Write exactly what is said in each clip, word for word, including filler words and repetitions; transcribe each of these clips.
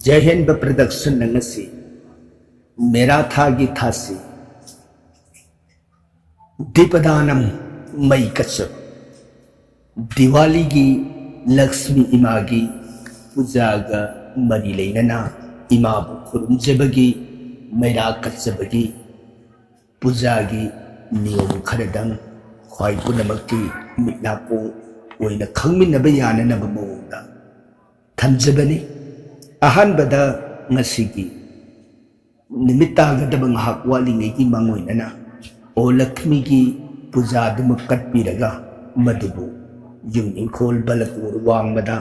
ꯖꯩ ꯍꯤꯟꯗ ꯄ꯭ꯔꯗꯛꯁꯟꯅ ꯉꯁꯤ ꯃꯦꯔꯥ ꯊꯥꯒꯤ ꯊꯥꯁꯤ ꯗꯤꯄꯗꯥꯅꯝ ꯃꯩ ꯀꯠꯆꯕ, ꯗꯤꯋꯥꯂꯤꯒꯤ ꯂꯛꯁꯃꯤ ꯏꯃꯥꯒꯤ ꯄꯨꯖꯥꯒ ꯃꯔꯤ ꯂꯩꯅꯅ ꯏꯃꯥꯕꯨ ꯈꯨꯔꯨꯝꯖꯕꯒꯤ, ꯃꯩꯔꯥ ꯀꯠꯆꯕꯒꯤ ꯄꯨꯖꯥꯒꯤ ꯅꯤꯌꯣꯝ ꯈꯔꯗꯪ ꯈ꯭ꯋꯥꯏ ꯄꯨꯝꯅꯃꯛꯀꯤ ꯃꯤꯠ ꯅꯥꯀꯣꯡ ꯑꯣꯏꯅ ꯈꯪꯃꯤꯟꯅꯕ ꯌꯥꯅꯅꯕ ꯃꯑꯣꯡꯗ ꯊꯝꯖꯕꯅꯤ꯫ ꯑꯍꯥꯟꯕꯗ ꯉꯁꯤꯒꯤ ꯅꯨꯃꯤꯠ ꯇꯥꯒꯗꯕ ꯉꯥꯏꯍꯥꯛ ꯋꯥꯠꯂꯤꯉꯩꯒꯤ ꯃꯥꯡꯑꯣꯏꯅꯅ ꯑꯣ ꯂꯛꯁꯃꯤꯒꯤ ꯄꯨꯖꯥꯗꯨꯃꯛ ꯀꯠꯄꯤꯔꯒ ꯃꯗꯨꯕꯨ ꯌꯨꯝ ꯏꯪꯈꯣꯜ ꯕꯂꯀꯣꯔ ꯋꯥꯡꯃꯗ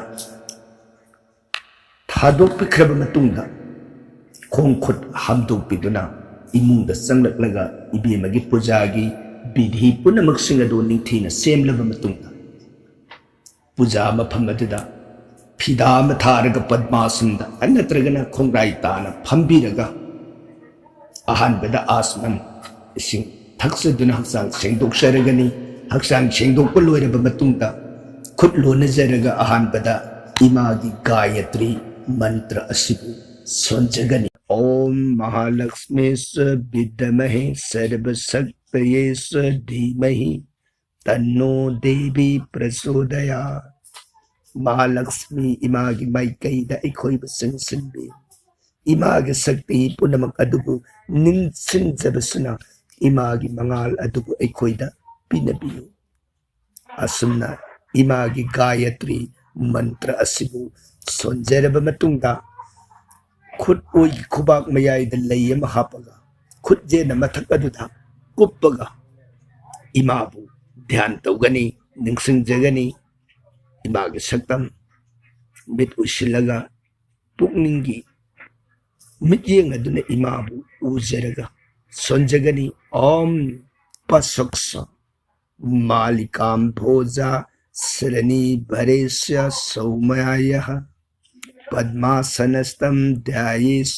ꯊꯥꯗꯣꯛꯄꯤꯈ꯭ꯔꯕ ꯃꯇꯨꯡꯗ ꯈꯣꯡ ꯈꯨꯠ ꯍꯥꯝꯗꯣꯛꯄꯤꯗꯨꯅ ꯏꯃꯨꯡꯗ ꯆꯪꯂꯛꯂꯒ ꯏꯕꯦꯝꯃꯒꯤ ꯄꯨꯖꯥꯒꯤ ꯕꯤꯙꯤ ꯄꯨꯝꯅꯃꯛꯁꯤꯡ ꯑꯗꯨ ꯅꯤꯡꯊꯤꯅ ꯁꯦꯝꯂꯕ ꯃꯇꯨꯡꯗ ꯄꯨꯖꯥ ꯃꯐꯝ ꯑꯗꯨꯗ ꯐꯤꯗꯥ ꯑꯃ ꯊꯥꯔꯒ ꯄꯗꯃꯥꯁꯟꯗ ꯅꯠꯇ꯭ꯔꯒꯅ ꯈꯣꯡꯒ꯭ꯔꯥꯏ ꯇꯥꯅ ꯐꯝꯕꯤꯔꯒ ꯑꯍꯥꯟꯕꯗ ꯑꯥꯁꯃꯟ ꯏꯁꯤꯡ ꯊꯛꯆꯗꯨꯅ ꯍꯛꯆꯥꯡ ꯁꯦꯡꯗꯣꯛꯆꯔꯒꯅꯤ꯫ ꯍꯛꯆꯥꯡ ꯁꯦꯡꯗꯣꯛꯄ ꯂꯣꯏꯔꯕ ꯃꯇꯨꯡꯗ ꯈꯨꯠ ꯂꯣꯟꯅꯖꯔꯒ ꯑꯍꯥꯟꯕꯗ ꯏꯃꯥꯒꯤ ꯒꯥꯌꯇ꯭ꯔꯤ ꯃꯟꯇ꯭ꯔ ꯑꯁꯤꯕꯨ ꯁꯣꯟꯖꯒꯅꯤ꯫ ॐ महालक्ष्मीश्च विद्महे सर्वशक्तये च धीमहि तन्नो देवी प्रचोदयात्꯫ ꯃꯍꯥꯂꯛꯁꯃꯤ ꯏꯃꯥꯒꯤ ꯃꯥꯏꯀꯩꯗ ꯑꯩꯈꯣꯏꯕꯨ ꯆꯤꯡꯁꯤꯟꯕꯤ꯫ ꯏꯃꯥꯒꯤ ꯁꯛꯇꯤ ꯄꯨꯝꯅꯃꯛ ꯑꯗꯨꯕꯨ ꯅꯤꯡꯁꯤꯡꯖꯕꯁꯤꯅ ꯏꯃꯥꯒꯤ ꯃꯉꯥꯜ ꯑꯗꯨꯕꯨ ꯑꯩꯈꯣꯏꯗ ꯄꯤꯅꯕꯤꯌꯨ꯫ ꯑꯁꯨꯝꯅ ꯏꯃꯥꯒꯤ ꯒꯥꯌꯇ꯭ꯔꯤ ꯃꯟꯇ꯭ꯔ ꯑꯁꯤꯕꯨ ꯁꯣꯟꯖꯔꯕ ꯃꯇꯨꯡꯗ ꯈꯨꯠ ꯑꯣꯏꯒꯤ ꯈꯨꯕꯥꯛ ꯃꯌꯥꯏꯗ ꯂꯩ ꯑꯃ ꯍꯥꯞꯄꯒ ꯈꯨꯠꯌꯦꯠꯅ ꯃꯊꯛ ꯑꯗꯨꯗ ꯀꯨꯞꯄꯒ ꯏꯃꯥꯕꯨ ꯙ꯭ꯌꯥꯟ ꯇꯧꯒꯅꯤ, ꯅꯤꯡꯁꯤꯡꯖꯒꯅꯤ꯫ ꯏꯃꯥꯒꯤ ꯁꯛꯇꯝ ꯃꯤꯠ ꯎꯏꯁꯤꯜꯂꯒ ꯄꯨꯛꯅꯤꯡꯒꯤ ꯃꯤꯠꯌꯦꯡ ꯑꯗꯨꯅ ꯏꯃꯥꯕꯨ ꯎꯖꯔꯒ ꯁꯣꯟꯖꯒꯅꯤ꯫ ॐ पशुक्ष मालिकाम्भोजा श्रेणीभरेश सौम्यायः पद्मासनस्थं ध्यायेश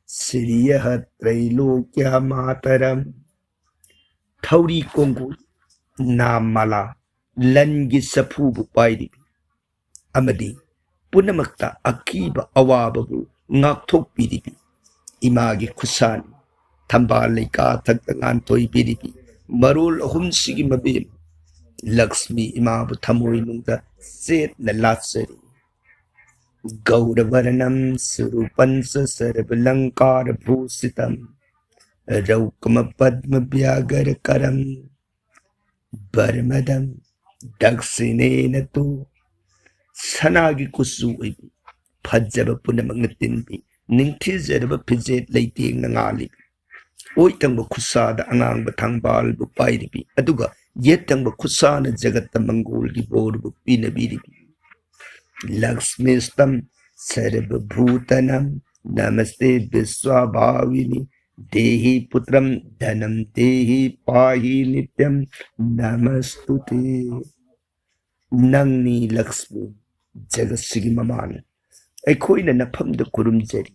श्रियः त्रैलोक्या मातरम्꯫ ꯊꯧꯔꯤ ꯀꯣꯡꯒꯨꯜ, ꯅꯥꯝ ꯃꯥꯂꯥ, ꯂꯟꯒꯤ ꯆꯐꯨꯕꯨ ꯄꯥꯏꯔꯤꯕꯤ ꯑꯃꯗꯤ ꯄꯨꯝꯅꯃꯛꯇ ꯑꯀꯤꯕ ꯑꯋꯥꯕꯕꯨ ꯉꯥꯛꯊꯣꯛꯄꯤꯔꯤꯕꯤ ꯏꯃꯥꯒꯤ ꯈꯨꯠꯁꯥꯅꯤ꯫ ꯊꯝꯕꯥꯜ ꯂꯩꯀꯥ ꯊꯛꯇ ꯉꯥꯟꯊꯣꯏꯕꯤꯔꯤꯕꯤ ꯃꯔꯣꯜ ꯑꯍꯨꯝꯁꯤꯒꯤ ꯃꯕꯦꯝ ꯂꯛꯁꯃꯤ ꯏꯃꯥꯕꯨ ꯊꯃꯣꯏꯅꯨꯡꯗ ꯆꯦꯠꯅ ꯂꯥꯠꯆꯔꯤ꯫ ꯒꯧꯔꯚꯔꯅꯝ ꯁꯨꯔꯨꯄꯟꯆ ꯁꯔꯕꯂꯪꯀꯥꯔꯚూꯁꯤꯇꯝ ꯔꯧꯀꯃ ꯄꯗ꯭ꯃ ꯚ꯭ꯌꯥꯒꯔ ꯀꯔꯝ ꯕꯔꯃꯗꯝ ꯗꯛꯁꯤꯅꯦꯅ ꯇꯨ꯫ ꯁꯅꯥꯒꯤ ꯀꯨꯆꯨ ꯑꯣꯏꯕꯤ, ꯐꯖꯕ ꯄꯨꯝꯅꯃꯛꯅ ꯇꯤꯟꯕꯤ, ꯅꯤꯡꯊꯤꯖꯔꯕ ꯐꯤꯖꯦꯠ ꯂꯩꯇꯦꯡꯅ ꯉꯥꯜꯂꯤꯕꯤ, ꯑꯣꯏ ꯊꯪꯕ ꯈꯨꯠꯁꯥꯗ ꯑꯉꯥꯡꯕ ꯊꯪꯕꯥꯜꯕꯨ ꯄꯥꯏꯔꯤꯕꯤ, ꯑꯗꯨꯒ ꯌꯦꯠ ꯊꯪꯕ ꯈꯨꯠꯁꯥꯅ ꯖꯒꯠꯇ ꯃꯪꯒꯣꯜꯒꯤ ꯕꯣꯔꯕꯨ ꯄꯤꯅꯕꯤꯔꯤꯕꯤ꯫ ꯂꯛꯁꯃꯤꯁꯇꯝ ꯁꯔꯕꯚꯨꯇꯅꯝ ꯅꯃꯁꯇꯦ ꯕꯤꯁ꯭ꯋꯥꯚꯥꯋꯤꯅꯤ ꯗꯦꯍꯤ ꯄꯨꯇ꯭ꯔꯝ ꯙꯅꯝ ꯗꯦꯍꯤ ꯄꯥꯍꯤ ꯅꯤꯇ꯭ꯌꯝ ꯅꯃꯁ꯭ꯇꯨꯇꯦ꯫ ꯅꯪꯅꯤ ꯂꯛꯁꯃꯤ, ꯖꯒꯠꯁꯤꯒꯤ ꯃꯃꯥꯅꯤ꯫ ꯑꯩꯈꯣꯏꯅ ꯅꯐꯝꯗ ꯈꯨꯔꯨꯝꯖꯔꯤ꯫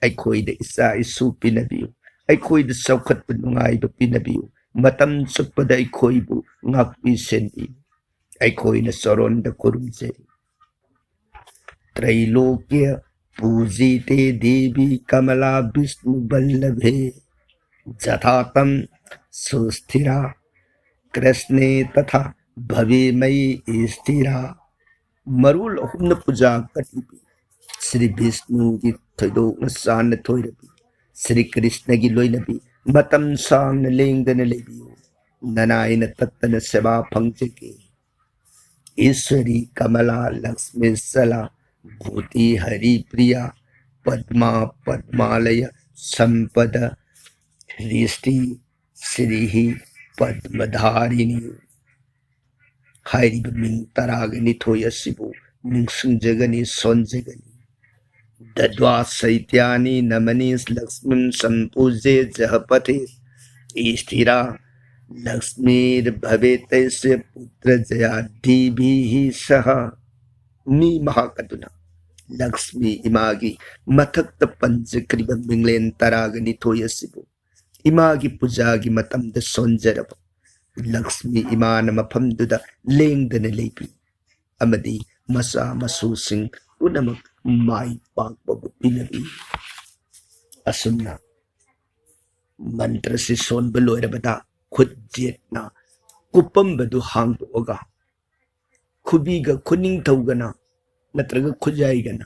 ꯑꯩꯈꯣꯏꯗ ꯏꯆꯥ ꯏꯁꯨ ꯄꯤꯅꯕꯤꯌꯨ꯫ ꯑꯩꯈꯣꯏꯗ ꯆꯥꯎꯈꯠꯄ ꯅꯨꯡꯉꯥꯏꯕ ꯄꯤꯅꯕꯤꯌꯨ꯫ ꯃꯇꯝ ꯆꯨꯞꯄꯗ ꯑꯩꯈꯣꯏꯕꯨ ꯉꯥꯛꯄꯤ ꯁꯦꯟꯕꯤꯌꯨ꯫ ꯑꯩꯈꯣꯏꯅ ꯆꯔꯣꯟꯗ ꯈꯨꯔꯨꯝꯖꯔꯤ꯫ त्रैलोक्य पूजिते देवी कमला विष्णु वल्लभे। जथातं सुस्थिरा कृष्णे तथा भवे मयि स्थिरा। ꯃꯔꯣꯜ ꯑꯍꯨꯝꯅ ꯄꯨꯖꯥ ꯀꯠꯂꯤꯕꯤ ꯁ꯭ꯔꯤ ꯕꯤꯁꯅꯨꯒꯤ ꯊꯣꯏꯗꯣꯛꯅ ꯆꯥꯟꯅ ꯊꯣꯏꯔꯕꯤ ꯁ꯭ꯔꯤ ꯀ꯭ꯔꯤꯁꯅꯒꯤ ꯂꯣꯏꯅꯕꯤ ꯃꯇꯝ ꯁꯥꯡꯅ ꯂꯦꯡꯗꯅ ꯂꯩꯕꯤꯌꯨ꯫ ꯅꯅꯥꯏꯅ ꯇꯠꯇꯅ ꯁꯦꯕꯥ ꯐꯪꯖꯒꯦ꯫ ईश्वरी कमला लक्ष्मी चला भूति हरि प्रिया पद्मा पद्मालय संपद हृष्टि श्रीहि पद्मधारिणी꯫ ꯍꯥꯏꯔꯤꯕ ꯃꯤꯡ ꯇꯔꯥꯒ ꯅꯤꯊꯣꯏ ꯑꯁꯤꯕꯨ ꯅꯤꯡꯁꯤꯡꯖꯒꯅꯤ, ꯁꯣꯟꯖꯒꯅꯤ꯫ दद्वा शैत्यानि नमनीं लक्ष्मीं सम्पूज्य जहपथे। स्थिरा लक्ष्मीर्भवेत्तस्य पुत्रजयादिभिः सह꯫ ꯃꯤ ꯃꯍꯥꯛ ꯑꯗꯨꯅ ꯂꯛꯁꯃꯤ ꯏꯃꯥꯒꯤ ꯃꯊꯛꯇ ꯄꯟꯖꯈ꯭ꯔꯤꯕ ꯃꯤꯡꯂꯦꯟ ꯇꯔꯥꯒ ꯅꯤꯊꯣꯏ ꯑꯁꯤꯕꯨ ꯏꯃꯥꯒꯤ ꯄꯨꯖꯥꯒꯤ ꯃꯇꯝꯗ ꯁꯣꯟꯖꯔꯕ ꯂꯛꯁꯃꯤ ꯏꯃꯥꯅ ꯃꯐꯝꯗꯨꯗ ꯂꯦꯡꯗꯅ ꯂꯩꯕꯤ ꯑꯃꯗꯤ ꯃꯆꯥ ꯃꯁꯨꯁꯤꯡ ꯄꯨꯝꯅꯃꯛ ꯃꯥꯏ ꯄꯥꯛꯄꯕꯨ ꯄꯤꯅꯕꯤ꯫ ꯑꯁꯨꯝꯅ ꯃꯟꯇ꯭ꯔꯁꯤ ꯁꯣꯟꯕ ꯂꯣꯏꯔꯕꯗ ꯈꯨꯠ ꯌꯦꯠꯅ ꯀꯨꯞꯄꯝꯕꯗꯨ ꯍꯥꯡꯗꯣꯛꯑꯒ ꯈꯨꯕꯤꯒ ꯈꯨꯅꯤꯡꯊꯧꯒꯅ ꯅꯠꯇ꯭ꯔꯒ ꯈꯨꯖꯥꯏꯒꯅ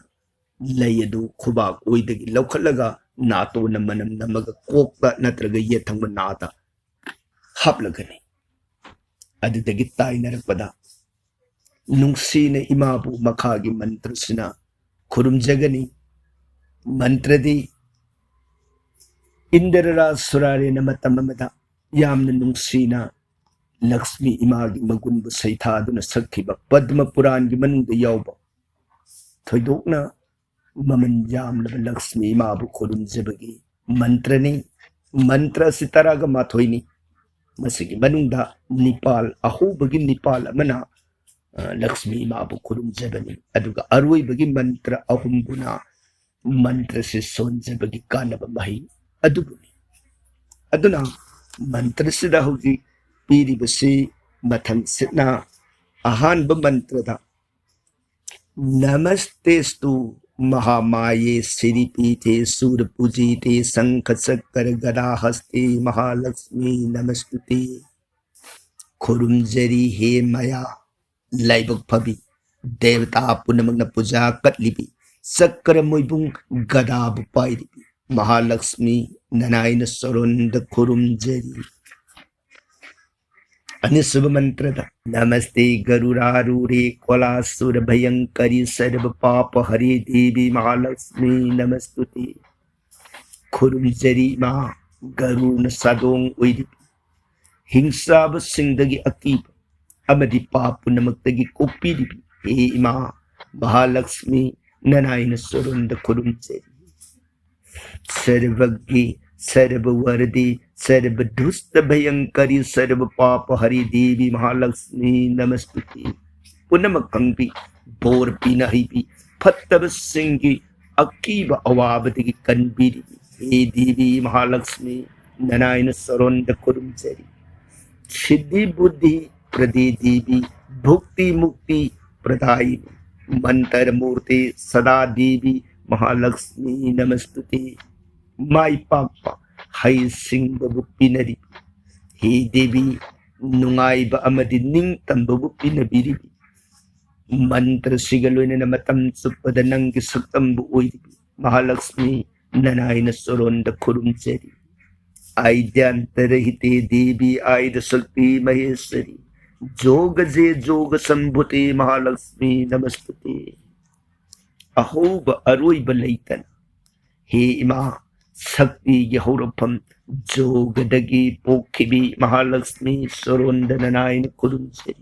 ꯂꯩ ꯑꯗꯨ ꯈꯨꯕꯥꯛ ꯑꯣꯏꯗꯒꯤ ꯂꯧꯈꯠꯂꯒ ꯅꯥꯇꯣꯟꯅ ꯃꯅꯝ ꯅꯝꯃꯒ ꯀꯣꯛꯇ ꯅꯠꯇ꯭ꯔꯒ ꯌꯦꯠ ꯊꯪꯕ ꯅꯥꯗ ꯍꯥꯞꯂꯒꯅꯤ꯫ ꯑꯗꯨꯗꯒꯤ ꯇꯥꯏꯅꯔꯛꯄꯗ ꯅꯨꯡꯁꯤꯅ ꯏꯃꯥꯕꯨ ꯃꯈꯥꯒꯤ ꯃꯟꯇ꯭ꯔꯁꯤꯅ ꯈꯨꯔꯨꯝꯖꯒꯅꯤ꯫ ꯃꯟꯇ꯭ꯔꯗꯤ ꯏꯟꯗ꯭ꯔ ꯔꯥꯖ ꯁꯨꯔꯥꯔꯦꯅ ꯃꯇꯝ ꯑꯃꯗ ꯌꯥꯝꯅ ꯅꯨꯡꯁꯤꯅ ꯂꯛꯁꯃꯤ ꯏꯃꯥꯒꯤ ꯃꯒꯨꯟꯕꯨ ꯁꯩꯊꯥꯗꯨꯅ ꯁꯛꯈꯤꯕ ꯄꯗꯃ ꯄꯨꯔꯥꯟꯒꯤ ꯃꯅꯨꯡꯗ ꯌꯥꯎꯕ ꯊꯣꯏꯗꯣꯛꯅ ꯃꯃꯜ ꯌꯥꯝꯂꯕ ꯂꯛꯁꯃꯤ ꯏꯃꯥꯕꯨ ꯈꯨꯔꯨꯝꯖꯕꯒꯤ ꯃꯟꯇ꯭ꯔꯅꯤ꯫ ꯃꯟꯇ꯭ꯔ ꯑꯁꯤ ꯇꯔꯥꯒ ꯃꯥꯊꯣꯏꯅꯤ꯫ ꯃꯁꯤꯒꯤ ꯃꯅꯨꯡꯗ ꯅꯤꯄꯥꯜ, ꯑꯍꯧꯕꯒꯤ ꯅꯤꯄꯥꯜ ꯑꯃꯅ, ꯑ, ꯂꯛꯁꯃꯤ ꯏꯃꯥꯕꯨ ꯈꯨꯔꯨꯝꯖꯕꯅꯤ, ꯑꯗꯨꯒ ꯑꯔꯣꯏꯕꯒꯤ ꯃꯟꯇ꯭ꯔ ꯑꯍꯨꯝꯕꯨꯅ ꯃꯟꯇ꯭ꯔꯁꯤ ꯁꯣꯟꯖꯕꯒꯤ ꯀꯥꯟꯅꯕ ꯃꯍꯩ ꯑꯗꯨꯕꯨꯅꯤ꯫ ꯑꯗꯨꯅ ꯃꯟꯇ꯭ꯔꯁꯤꯗ ꯍꯧꯖꯤꯛ ꯄꯤꯔꯤꯕꯁꯤ ꯃꯊꯪꯁꯤꯠꯅ ꯑꯍꯥꯟꯕ ꯃꯟꯇ꯭ꯔꯗ ꯅꯃꯁꯇꯦꯁꯇꯨ ꯃꯍꯥꯃꯥꯌꯦ ꯁꯤꯔꯤꯄꯤꯊꯦ ꯁꯨꯔꯄꯨꯖꯤꯇꯦ ꯁꯪꯈꯆꯀ꯭ꯔ ꯒꯗꯥꯍꯁꯇꯦ ꯃꯍꯥꯂꯛꯁꯃꯤ ꯅꯃꯁꯇꯨꯇꯦ꯫ ꯈꯨꯔꯨꯝꯖꯔꯤ ꯍꯦ ꯃꯌꯥ ꯂꯥꯏꯕꯛ ꯐꯕꯤ, ꯗꯦꯕꯇꯥ ꯄꯨꯝꯅꯃꯛꯅ ꯄꯨꯖꯥ ꯀꯠꯂꯤꯕꯤ, ꯆꯀ꯭ꯔ ꯃꯣꯏꯕꯨꯡ ꯒꯗꯥꯕꯨ ꯄꯥꯏꯔꯤꯕꯤ ꯃꯍꯥꯂꯛꯁꯃꯤ ꯅꯅꯥꯏꯅ ꯆꯔꯣꯟꯗ ꯈꯨꯔꯨꯝꯖꯔꯤ꯫ ꯑꯅꯤꯁꯨꯕ ꯃꯟꯇ꯭ꯔꯗ ꯅꯃꯁꯇꯦ ꯒꯔꯨꯔꯥꯔꯨꯔꯦ ꯀꯣꯂꯥꯁꯨꯔ ꯚꯌꯪꯀꯔꯤ ꯁꯔꯕ ꯄꯥꯄ ꯍꯔꯦ ꯗꯦꯕꯤ ꯃꯍꯥꯂꯛꯁꯃꯤ ꯅꯃꯁꯇꯨꯇꯦ꯫ ꯈꯨꯔꯨꯝꯖꯔꯤ ꯏꯃꯥ ꯒꯔꯨꯅ ꯁꯥꯗꯣꯡ ꯑꯣꯏꯔꯤꯕꯤ, ꯍꯤꯡꯆꯥꯕꯁꯤꯡꯗꯒꯤ ꯑꯀꯤꯕ ꯑꯃꯗꯤ ꯄꯥꯞ ꯄꯨꯝꯅꯃꯛꯇꯒꯤ ꯀꯣꯛꯄꯤꯔꯤꯕꯤ ꯍꯦ ꯏꯃꯥ ꯃꯍꯥꯂꯛꯁꯃꯤ ꯅꯅꯥꯏꯅ ꯆꯔꯣꯟꯗ ꯈꯨꯔꯨꯝꯖꯔꯤ꯫ ꯁꯔꯕꯒꯤ ꯁꯔꯕ ꯋꯔꯗꯤ ꯁꯔꯕ ꯗꯨꯁꯇ ꯚꯌꯪꯀꯔꯤ ꯁꯔꯕ ꯄꯥꯄ ꯍꯔꯤ ꯗꯦꯕꯤ ꯃꯍꯥꯂꯛꯁꯃꯤ ꯅꯃꯁꯇꯨꯇꯦ꯫ ꯄꯨꯝꯅꯃꯛ ꯈꯪꯕꯤ, ꯕꯣꯔ ꯄꯤꯅ ꯍꯩꯕꯤ, ꯐꯠꯇꯕꯁꯤꯡꯒꯤ ꯑꯀꯤꯕ ꯑꯋꯥꯕꯗꯒꯤ ꯀꯟꯕꯤꯔꯤꯕꯤ ꯍꯦ ꯗꯦꯕꯤ ꯃꯍꯥꯂꯛꯁꯃꯤ ꯅꯅꯥꯏꯅ ꯆꯔꯣꯟꯗ ꯈꯨꯔꯨꯝꯖꯔꯤ꯫ ꯁꯤꯗꯤ ꯕꯨꯗꯤ ꯄ꯭ꯔꯗꯤ ꯗꯦꯕꯤ, ꯚꯨꯛꯇꯤ ꯃꯨꯛꯇꯤ ꯄ꯭ꯔꯗꯥꯌꯤꯅꯤ ꯃꯟꯇ꯭ꯔ ꯃꯨꯔꯇꯤ ꯁꯗꯥ ꯗꯦꯕꯤ ꯃꯍꯥꯂꯛꯁꯃꯤ ꯅꯃꯁ꯭ꯇꯨꯇꯦ꯫ ꯃꯥꯏ ꯄꯥꯛꯄ ꯍꯩꯁꯤꯡꯕꯕꯨ ꯄꯤꯅꯔꯤꯕꯤ ꯍꯦ ꯗꯦꯕꯤ, ꯅꯨꯡꯉꯥꯏꯕ ꯑꯃꯗꯤ ꯅꯤꯡꯇꯝꯕꯕꯨ ꯄꯤꯅꯕꯤꯔꯤꯕꯤ, ꯃꯟꯇ꯭ꯔꯁꯤꯒ ꯂꯣꯏꯅꯅ ꯃꯇꯝ ꯆꯨꯞꯄꯗ ꯅꯪꯒꯤ ꯁꯛꯇꯝꯕꯨ ꯑꯣꯏꯔꯤꯕꯤ ꯃꯍꯥꯂꯛꯁꯃꯤ ꯅꯅꯥꯏꯅ ꯆꯣꯔꯣꯟꯗ ꯈꯨꯔꯨꯝꯖꯔꯤ꯫ ꯑꯥꯏꯗ꯭ꯌꯥꯟꯇꯔꯍꯤꯇꯦ ꯗꯦꯕꯤ ꯑꯥꯏꯗ ꯁꯛꯇꯤ ꯃꯍꯦꯁꯔꯤ ꯖꯣꯒꯖꯦ ꯖꯣꯒ ꯁꯝꯚꯨꯇꯦ ꯃꯍꯥꯂꯛꯁꯃꯤ ꯅꯃꯁ꯭ꯇꯨꯇꯦ꯫ ꯑꯍꯧꯕ ꯑꯔꯣꯏꯕ ꯂꯩꯇꯅ ꯍꯦ ꯏꯃꯥ, ꯁꯛꯇꯤꯒꯤ ꯍꯧꯔꯛꯐꯝ ꯖꯣꯒꯗꯒꯤ ꯄꯣꯛꯈꯤꯕꯤ ꯃꯍꯥꯂꯛꯁꯃꯤ ꯆꯣꯔꯣꯟꯗ ꯅꯅꯥꯏꯅ ꯈꯨꯔꯨꯝꯖꯔꯤ꯫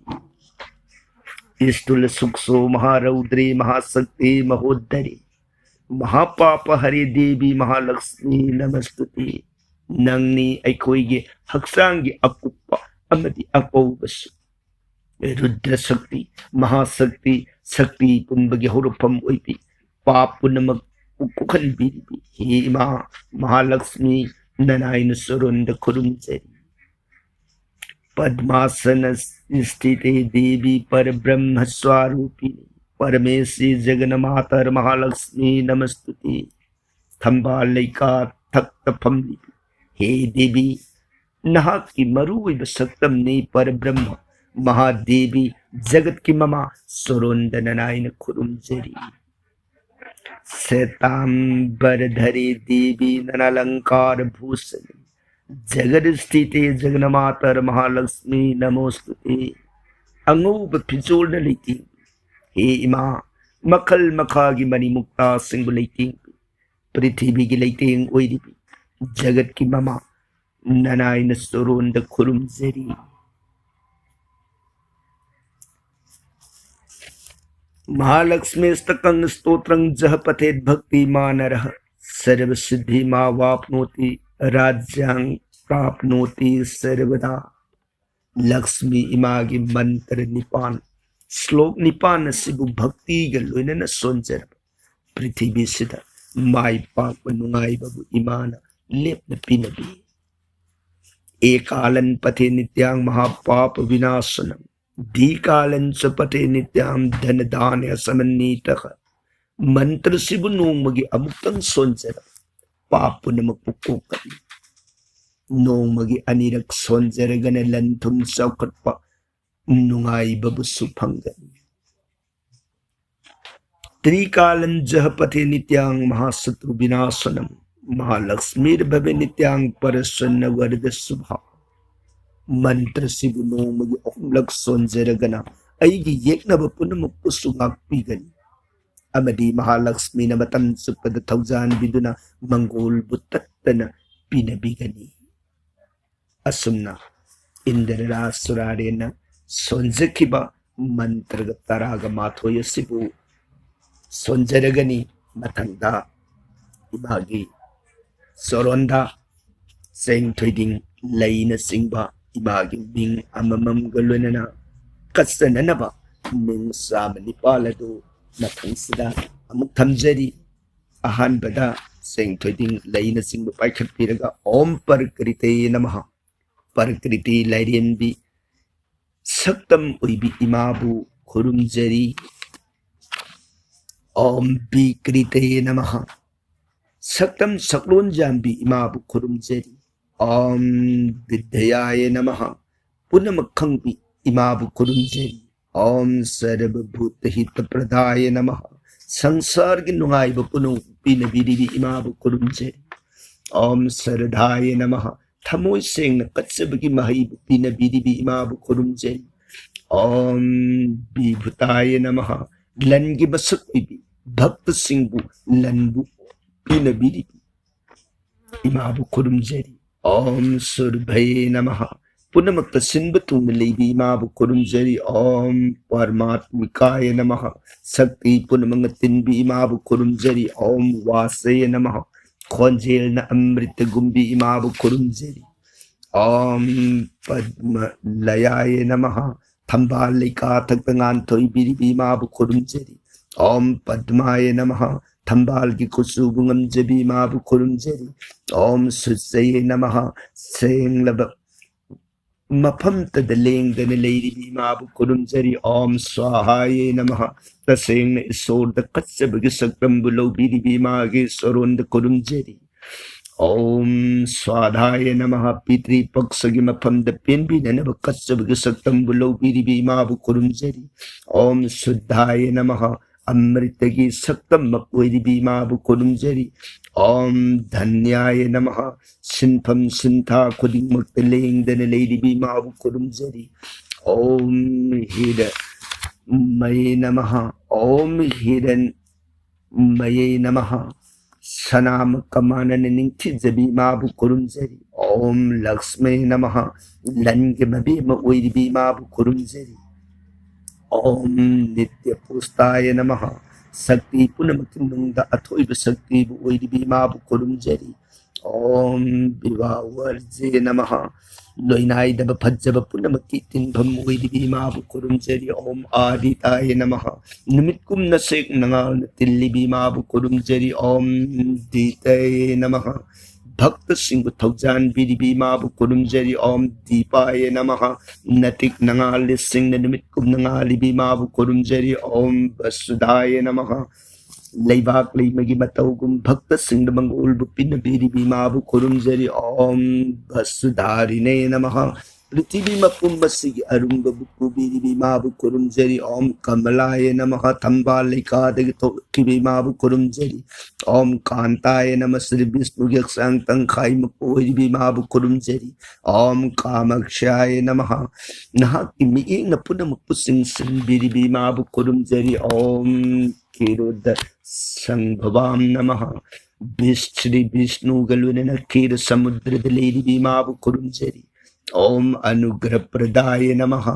ꯏꯁꯇꯨꯂ ꯁꯨꯛꯁꯣ ꯃꯍꯥꯔꯧꯗ꯭ꯔꯤ ꯃꯍꯥꯁꯛꯇꯤ ꯃꯍꯣꯗꯔꯤ ꯃꯍꯥꯄꯥꯄ ꯍꯔꯦ ꯗꯦꯕꯤ ꯃꯍꯥꯂꯛꯁꯃꯤ ꯅꯃꯁ꯭ꯇꯨꯇꯦ꯫ ꯅꯪꯅꯤ ꯑꯩꯈꯣꯏꯒꯤ ꯍꯛꯆꯥꯡꯒꯤ ꯑꯀꯨꯞꯄ ꯑꯃꯗꯤ ꯑꯀꯧꯕꯁꯨ꯫ ꯔꯨꯗ꯭ꯔ ꯁꯛꯇꯤ, ꯃꯍꯥꯁꯛꯇꯤ, ꯁꯛꯇꯤ ꯄꯨꯝꯕꯒꯤ ꯍꯧꯔꯛꯐꯝ ꯑꯣꯏꯕꯤ, ꯄꯥꯞ ꯄꯨꯝꯅꯃꯛ ꯀꯣꯛꯍꯟꯕꯤꯔꯤꯕꯤ ꯍꯦ ꯏꯃꯥ ꯃꯍꯥꯂꯛꯁꯃꯤ ꯅꯅꯥꯏꯅ ꯆꯣꯔꯣꯟꯗ ꯈꯨꯔꯨꯝꯖꯔꯤ꯫ ꯄꯗ꯭ꯃꯥꯁꯅ ꯏꯁꯊꯤꯇꯦ ꯗꯦꯕꯤ ꯄꯔꯕ꯭ꯔꯍ꯭ꯃ ꯁ꯭ꯋꯔꯨꯄꯤꯅꯤ ꯄꯔꯃꯦꯁꯤ ꯖꯒꯟꯃꯥꯇꯔ ꯃꯍꯥꯂꯛꯁꯃꯤ ꯅꯃꯁ꯭ꯇꯨꯇꯦ꯫ ꯊꯝꯕꯥꯜ ꯂꯩꯀꯥ ꯊꯛꯇ ꯐꯝꯂꯤꯕꯤ ꯍꯦ ꯗꯦꯕꯤ, ꯅꯍꯥꯛꯀꯤ ꯃꯔꯨꯑꯣꯏꯕ ꯁꯛꯇꯝꯅꯤ ꯄꯔꯕ꯭ꯔꯍ꯭ꯃ ꯃꯍꯥꯗꯦꯕꯤ ꯖꯒꯠꯀꯤ ꯃꯃꯥ ꯆꯣꯔꯣꯟꯗ ꯅꯅꯥꯏꯅ ꯈꯨꯔꯨꯝꯖꯔꯤ꯫ ꯁꯦꯇꯥꯝꯕꯔꯙꯔꯤ ꯗꯦꯕꯤ ꯅꯅꯥꯂꯪꯀꯥꯔ ꯚꯨꯁꯅꯤ ꯖꯒꯠ ꯁ꯭ꯊꯤꯇꯦ ꯖꯒꯟꯃꯥꯇꯔ ꯃꯍꯥꯂꯛꯁꯃꯤ ꯅꯃꯣꯁ꯭ꯇꯨꯇꯦ꯫ ꯑꯉꯧꯕ ꯐꯤꯖꯣꯜꯅ ꯂꯩꯇꯦꯡꯕꯤ ꯍꯦ ꯏꯃꯥ, ꯃꯈꯜ ꯃꯈꯥꯒꯤ ꯃꯅꯤꯃꯨꯛꯇꯥꯁꯤꯡꯕꯨ ꯂꯩꯇꯦꯡꯕꯤ ꯄ꯭ꯔꯤꯊꯤꯕꯤꯒꯤ ꯂꯩꯇꯦꯡ ꯑꯣꯏꯔꯤꯕꯤ ꯖꯒꯠꯀꯤ ꯃꯃꯥ ꯅꯅꯥꯏꯅ ꯆꯣꯔꯣꯟꯗ ꯈꯨꯔꯨꯝꯖꯔꯤ꯫ ꯃꯍꯥꯂꯛꯁꯃꯤ ꯁ꯭ꯇꯀꯪ ꯁ꯭ꯇꯣꯇ꯭ꯔꯪ ꯖꯍ ꯄꯊꯦꯠ ꯚꯛꯇꯤ ꯃꯥ ꯅꯔꯍ ꯁꯔꯕ ꯁꯤꯗꯙꯤ ꯃꯥ ꯋꯥꯞꯅꯣꯇꯤ ꯔꯥꯖ꯭ꯌꯪ ꯄ꯭ꯔꯥꯞꯅꯣꯇꯤ ꯁꯔꯕꯗꯥ꯫ ꯂꯛꯁꯃꯤ ꯏꯃꯥꯒꯤ ꯃꯟꯇ꯭ꯔ ꯅꯤꯄꯥꯟ, ꯁ꯭ꯂꯣꯛ ꯅꯤꯄꯥꯟ ꯑꯁꯤꯕꯨ ꯚꯛꯇꯤꯒ ꯂꯣꯏꯅꯅ ꯁꯣꯟꯖꯔꯕ ꯄ꯭ꯔꯤꯊꯤꯕꯤꯁꯤꯗ ꯃꯥꯏ ꯄꯥꯛꯄ ꯅꯨꯡꯉꯥꯏꯕꯕꯨ ꯏꯃꯥꯅ ꯂꯦꯞꯅ ꯄꯤꯅꯕꯤ꯫ ꯑꯦꯀꯥꯂꯟ ꯄꯊꯦ ꯅꯤꯇ꯭ꯌꯥꯡ ꯃꯍꯥꯄꯥꯄ ꯚꯤꯅꯥꯁꯅꯝ ꯗꯤꯀꯥꯂꯟ ꯆ ꯄꯊꯦ ꯅꯤꯇ꯭ꯌꯥꯝ ꯙꯅ ꯙꯥꯅ꯭ꯌ ꯁꯃꯟꯅꯤꯇ꯫ ꯃꯟꯇ꯭ꯔꯁꯤꯕꯨ ꯅꯣꯡꯃꯒꯤ ꯑꯃꯨꯛꯇꯪ ꯁꯣꯟꯖꯔꯕ ꯄꯥꯞ ꯄꯨꯝꯅꯃꯛꯄꯨ ꯀꯣꯛꯀꯅꯤ꯫ ꯅꯣꯡꯃꯒꯤ ꯑꯅꯤꯔꯛ ꯁꯣꯟꯖꯔꯒꯅ ꯂꯟ ꯊꯨꯝ ꯆꯥꯎꯈꯠꯄ, ꯅꯨꯡꯉꯥꯏꯕꯕꯨꯁꯨ ꯐꯪꯒꯅꯤ꯫ ꯇ꯭ꯔꯤꯀꯥꯂꯟ ꯖ ꯄꯊꯦ ꯅꯤꯇ꯭ꯌꯥꯡ ꯃꯍꯥꯁꯇ꯭ꯔꯨ ꯕꯤꯅꯥꯁꯅꯝ ꯃꯍꯥꯂꯛꯁꯃꯤꯔ ꯚꯕꯦ ꯅꯤꯇ꯭ꯌꯥꯡ ꯄꯔꯁꯟꯅ ꯋꯔꯗ ꯁꯨꯚꯥ꯫ ꯃꯟꯇ꯭ꯔꯁꯤꯕꯨ ꯅꯣꯡꯃꯒꯤ ꯑꯍꯨꯝꯂꯛ ꯁꯣꯟꯖꯔꯒꯅ ꯑꯩꯒꯤ ꯌꯦꯛꯅꯕ ꯄꯨꯝꯅꯃꯛꯄꯨꯁꯨ ꯉꯥꯛꯄꯤꯒꯅꯤ ꯑꯃꯗꯤ ꯃꯍꯥꯂꯛꯁꯃꯤꯅ ꯃꯇꯝ ꯆꯨꯞꯄꯗ ꯊꯧꯖꯥꯟꯕꯤꯗꯨꯅ ꯃꯪꯒꯣꯜꯕꯨ ꯇꯠꯇꯅ ꯄꯤꯅꯕꯤꯒꯅꯤ꯫ ꯑꯁꯨꯝꯅ ꯏꯟꯗ꯭ꯔ ꯔꯥꯖ ꯁꯨꯔꯥꯔꯦꯟꯅ ꯁꯣꯟꯖꯈꯤꯕ ꯃꯟꯇ꯭ꯔꯒ ꯇꯔꯥꯒ ꯃꯥꯊꯣꯏ ꯑꯁꯤꯕꯨ ꯁꯣꯟꯖꯔꯒꯅꯤ꯫ ꯃꯊꯪꯗ ꯏꯃꯥꯒꯤ ꯆꯣꯔꯣꯟꯗ ꯆꯦꯡ ꯊꯣꯏꯗꯤꯡ ꯂꯩꯅꯆꯤꯡꯕ ꯏꯃꯥꯒꯤ ꯃꯤꯡ ꯑꯃꯃꯝꯒ ꯂꯣꯏꯅꯅ ꯀꯠꯆꯅꯅꯕ ꯃꯤꯡ ꯆꯥꯝꯃ ꯅꯤꯄꯥꯜ ꯑꯗꯨ ꯃꯊꯪꯁꯤꯗ ꯑꯃꯨꯛ ꯊꯝꯖꯔꯤ꯫ ꯑꯍꯥꯟꯕꯗ ꯆꯦꯡ ꯊꯣꯏꯗꯤꯡ ꯂꯩꯅꯆꯤꯡꯕ ꯄꯥꯏꯈꯠꯄꯤꯔꯒ ꯑꯣꯝ ꯄ꯭ꯔꯀ꯭ꯔꯤꯇꯦ ꯅꯃꯍ, ꯄ꯭ꯔꯀ꯭ꯔꯤꯇꯤ ꯂꯥꯏꯔꯦꯝꯕꯤ ꯁꯛꯇꯝ ꯑꯣꯏꯕꯤ ꯏꯃꯥꯕꯨ ꯈꯨꯔꯨꯝꯖꯔꯤ꯫ ꯑꯣꯝ ꯕꯤꯀ꯭ꯔꯤꯇꯦ ꯅꯃꯍ, ꯁꯛꯇꯝ ꯁꯛꯂꯣꯟ ꯌꯥꯝꯕꯤ ꯏꯃꯥꯕꯨ ꯈꯨꯔꯨꯝꯖꯔꯤ꯫ ꯑꯣꯝ ꯕꯤꯗ꯭ꯌꯥꯌꯦ ꯅꯃꯍ, ꯄꯨꯝꯅꯃꯛ ꯈꯪꯕꯤ ꯏꯃꯥꯕꯨ ꯈꯨꯔꯨꯝꯖꯔꯤ꯫ ꯑꯣꯝ ꯁꯔꯕꯚꯨꯇ ꯍꯤꯇ ꯄ꯭ꯔꯗꯥꯌꯦ ꯅꯃꯍ, ꯁꯪꯁꯥꯔꯒꯤ ꯅꯨꯡꯉꯥꯏꯕ ꯄꯨꯝꯅꯃꯛ ꯄꯤꯅꯕꯤꯔꯤꯕꯤ ꯏꯃꯥꯕꯨ ꯈꯨꯔꯨꯝꯖꯔꯤ꯫ ꯑꯣꯝ ꯁꯔꯗꯥꯌꯦ ꯅꯃꯍ, ꯊꯃꯣꯏ ꯁꯦꯡꯅ ꯀꯠꯆꯕꯒꯤ ꯃꯍꯩꯕꯨ ꯄꯤꯅꯕꯤꯔꯤꯕꯤ ꯏꯃꯥꯕꯨ ꯈꯨꯔꯨꯝꯖꯔꯤ꯫ ꯑꯣꯝ ꯕꯤꯚꯨꯇꯥꯌꯦ ꯅꯃꯍ, ꯂꯟꯒꯤ ꯃꯁꯛ ꯑꯣꯏꯕꯤ ꯚꯛꯇꯁꯤꯡꯕꯨ ꯂꯟꯕꯨ ꯄꯤꯅꯕꯤꯔꯤꯕꯤ ꯏꯃꯥꯕꯨ ꯈꯨꯔꯨꯝꯖꯔꯤ꯫ ꯑꯣꯝ ꯁꯨꯔꯚꯌꯦ ꯅꯃꯍ, ꯄꯨꯝꯅꯃꯛꯇ ꯁꯤꯟꯕ ꯊꯨꯡꯅ ꯂꯩꯕꯤ ꯏꯃꯥꯕꯨ ꯈꯨꯔꯨꯝꯖꯔꯤ꯫ ꯑꯣꯝ ꯄꯔꯃꯥꯠꯃꯤꯀꯥꯌꯦ ꯅꯃꯍ, ꯁꯛꯇꯤ ꯄꯨꯝꯅꯃꯛꯅ ꯇꯤꯟꯕꯤ ꯏꯃꯥꯕꯨ ꯈꯨꯔꯨꯝꯖꯔꯤ꯫ ꯑꯣꯝ ꯋꯥꯁꯌꯦ ꯅꯃꯍ, ꯈꯣꯟꯖꯦꯜꯅ ꯑꯃ꯭ꯔꯤꯇꯒꯨꯝꯕꯤ ꯏꯃꯥꯕꯨ ꯈꯨꯔꯨꯝꯖꯔꯤ꯫ ꯑꯣꯝ ꯄꯗ꯭ꯃ ꯂꯌꯥꯌꯦ ꯅꯃꯍ, ꯊꯝꯕꯥꯜ ꯂꯩꯀꯥ ꯊꯛꯇ ꯉꯥꯟꯊꯣꯏꯕꯤꯔꯤꯕꯤ ꯏꯃꯥꯕꯨ ꯈꯨꯔꯨꯝꯖꯔꯤ꯫ ꯑꯣꯝ ꯄꯗ꯭ꯃꯥꯌꯦ ꯅꯃꯍ, ꯊꯝꯕꯥꯜꯒꯤ ꯀꯨꯆꯨꯕꯨ ꯉꯝꯖꯕꯤ ꯏꯃꯥꯕꯨ ꯈꯨꯔꯨꯝꯖꯔꯤ꯫ ꯑꯣꯝ ꯁꯨꯆꯌꯦ ꯅꯃꯍ, ꯁꯦꯡꯂꯕ ꯃꯐꯝꯇꯗ ꯂꯦꯡꯗꯅ ꯂꯩꯔꯤꯕꯤ ꯏꯃꯥꯕꯨ ꯈꯨꯔꯨꯝꯖꯔꯤ꯫ ॐ स्वाहाय नमः꯫ ꯇꯁꯦꯡꯅ ꯏꯁꯣꯔꯗ ꯀꯠꯆꯕꯒꯤ ꯁꯛꯇꯝꯕꯨ ꯂꯧꯕꯤꯔꯤꯕꯤ ꯏꯃꯥꯒꯤ ꯁꯣꯔꯣꯟꯗ ꯈꯨꯔꯨꯝꯖꯔꯤ꯫ ॐ स्वाधाय नमः꯫ ꯄꯤꯇ꯭ꯔꯤ ꯄꯛꯁꯒꯤ ꯃꯐꯝꯗ ꯄꯦꯟꯕꯤꯅꯅꯕ ꯀꯠꯆꯕꯒꯤ ꯁꯛꯇꯝꯕꯨ ꯂꯧꯕꯤꯔꯤꯕꯤ ꯏꯃꯥꯕꯨ ꯈꯨꯔꯨꯝꯖꯔꯤ꯫ ॐ शुद्धाय नमः꯫ ꯑꯃ꯭ꯔꯤꯇꯒꯤ ꯁꯛꯇꯝꯃꯛ ꯑꯣꯏꯔꯤꯕꯤ ꯏꯃꯥꯕꯨ ꯈꯨꯔꯨꯝꯖꯔꯤ꯫ ॐ धन्याय नमः꯫ ꯁꯤꯟꯐꯝ ꯁꯤꯟꯊꯥ ꯈꯨꯗꯤꯡꯃꯛꯇ ꯂꯦꯡꯗꯅ ꯂꯩꯔꯤꯕꯤ ꯏꯃꯥꯕꯨ ꯈꯨꯔꯨꯝꯖꯔꯤ꯫ ॐ हिरण्मये नमः। ॐ हिरण्मये नमः। ꯁꯅꯥꯃꯛꯀ ꯃꯥꯟꯅꯅ ꯅꯤꯡꯊꯤꯖꯕꯤ ꯏꯃꯥꯕꯨ ꯈꯨꯔꯨꯝꯖꯔꯤ꯫ ॐ लक्ष्मी नमः꯫ ꯂꯟꯒꯤ ꯃꯕꯦꯝꯃ ꯑꯣꯏꯔꯤꯕꯤ ꯏꯃꯥꯕꯨ ꯈꯨꯔꯨꯝꯖꯔꯤ꯫ ॐ नित्य पुष्टाय नमः। ꯁꯛꯇꯤ ꯄꯨꯝꯅꯃꯛꯀꯤ ꯃꯅꯨꯡꯗ ꯑꯊꯣꯏꯕ ꯁꯛꯇꯤꯕꯨ ꯑꯣꯏꯔꯤꯕꯤ ꯏꯃꯥꯕꯨ ꯈꯨꯔꯨꯝꯖꯔꯤ꯫ ॐ विवाहवर्जे नमः। ꯂꯣꯏꯅꯥꯏꯗꯕ ꯐꯖꯕ ꯄꯨꯝꯅꯃꯛꯀꯤ ꯇꯤꯟꯐꯝ ꯑꯣꯏꯔꯤꯕꯤ ꯏꯃꯥꯕꯨ ꯈꯨꯔꯨꯝꯖꯔꯤ꯫ ॐ आदिताय नमः। ꯅꯨꯃꯤꯠ ꯀꯨꯝꯅ ꯁꯦꯛ ꯅꯉꯥꯜꯅ ꯇꯤꯜꯂꯤꯕꯤ ꯏꯃꯥꯕꯨ ꯈꯨꯔꯨꯝꯖꯔꯤ꯫ ॐ दीताय नमः꯫ ꯚꯛꯇꯁꯤꯡꯕꯨ ꯊꯧꯖꯥꯟꯕꯤꯔꯤꯕꯤ ꯏꯃꯥꯕꯨ ꯈꯨꯔꯨꯝꯖꯔꯤ꯫ ॐ दीपाय नमः꯫ ꯅꯇꯤꯛ ꯅꯉꯥꯜ ꯂꯤꯁꯤꯡꯅ ꯅꯨꯃꯤꯠ ꯀꯨꯝꯅ ꯉꯥꯜꯂꯤꯕꯤ ꯏꯃꯥꯕꯨ ꯈꯨꯔꯨꯝꯖꯔꯤ꯫ ॐ वसुधाय नमः꯫ ꯂꯩꯕꯥꯛ ꯂꯩꯃꯒꯤ ꯃꯇꯧꯒꯨꯝ ꯚꯛꯇꯁꯤꯡꯗ ꯃꯪꯒꯣꯜꯕꯨ ꯄꯤꯅꯕꯤꯔꯤꯕꯤ ꯏꯃꯥꯕꯨ ꯈꯨꯔꯨꯝꯖꯔꯤ꯫ ॐ वसुधारिणे नमः। ꯄ꯭ꯔꯤꯊꯤꯕꯤ ꯃꯄꯨꯝ ꯑꯁꯤꯒꯤ ꯑꯔꯨꯝꯕꯕꯨ ꯄꯨꯕꯤꯔꯤꯕꯤ ꯏꯃꯥꯕꯨ ꯈꯨꯔꯨꯝꯖꯔꯤ꯫ ॐ कमलाय नमः꯫ ꯊꯝꯕꯥꯜ ꯂꯩꯀꯥꯗꯒꯤ ꯊꯣꯛꯈꯤꯕ ꯏꯃꯥꯕꯨ ꯈꯨꯔꯨꯝꯖꯔꯤ꯫ ॐ कान्ताय नमः꯫ ꯁ꯭ꯔꯤ ꯕꯤꯁꯅꯨꯒꯤ ꯍꯛꯆꯥꯡ ꯇꯪꯈꯥꯏꯃꯛꯄꯨ ꯑꯣꯏꯔꯤꯕꯤ ꯏꯃꯥꯕꯨ ꯈꯨꯔꯨꯝꯖꯔꯤ꯫ ॐ कामाक्षाय नमः꯫ ꯅꯍꯥꯛꯀꯤ ꯃꯤꯠꯌꯦꯡꯅ ꯄꯨꯝꯅꯃꯛꯄꯨ ꯆꯤꯡꯁꯤꯟꯕꯤꯔꯤꯕꯤ ꯏꯃꯥꯕꯨ ꯈꯨꯔꯨꯝꯖꯔꯤ꯫ ॐ क्षीरोदसंभवां नमः। ꯕꯤꯁ-, ꯁ꯭ꯔꯤ ꯕꯤꯁꯅꯨꯒ ꯂꯣꯏꯅꯅ ꯈꯤꯔ ꯁꯃꯨꯗ꯭ꯔꯗ ꯂꯩꯔꯤꯕꯤ ꯏꯃꯥꯕꯨ ꯈꯨꯔꯨꯝꯖꯔꯤ꯫ ॐ अनुग्रहप्रदाय नमः꯫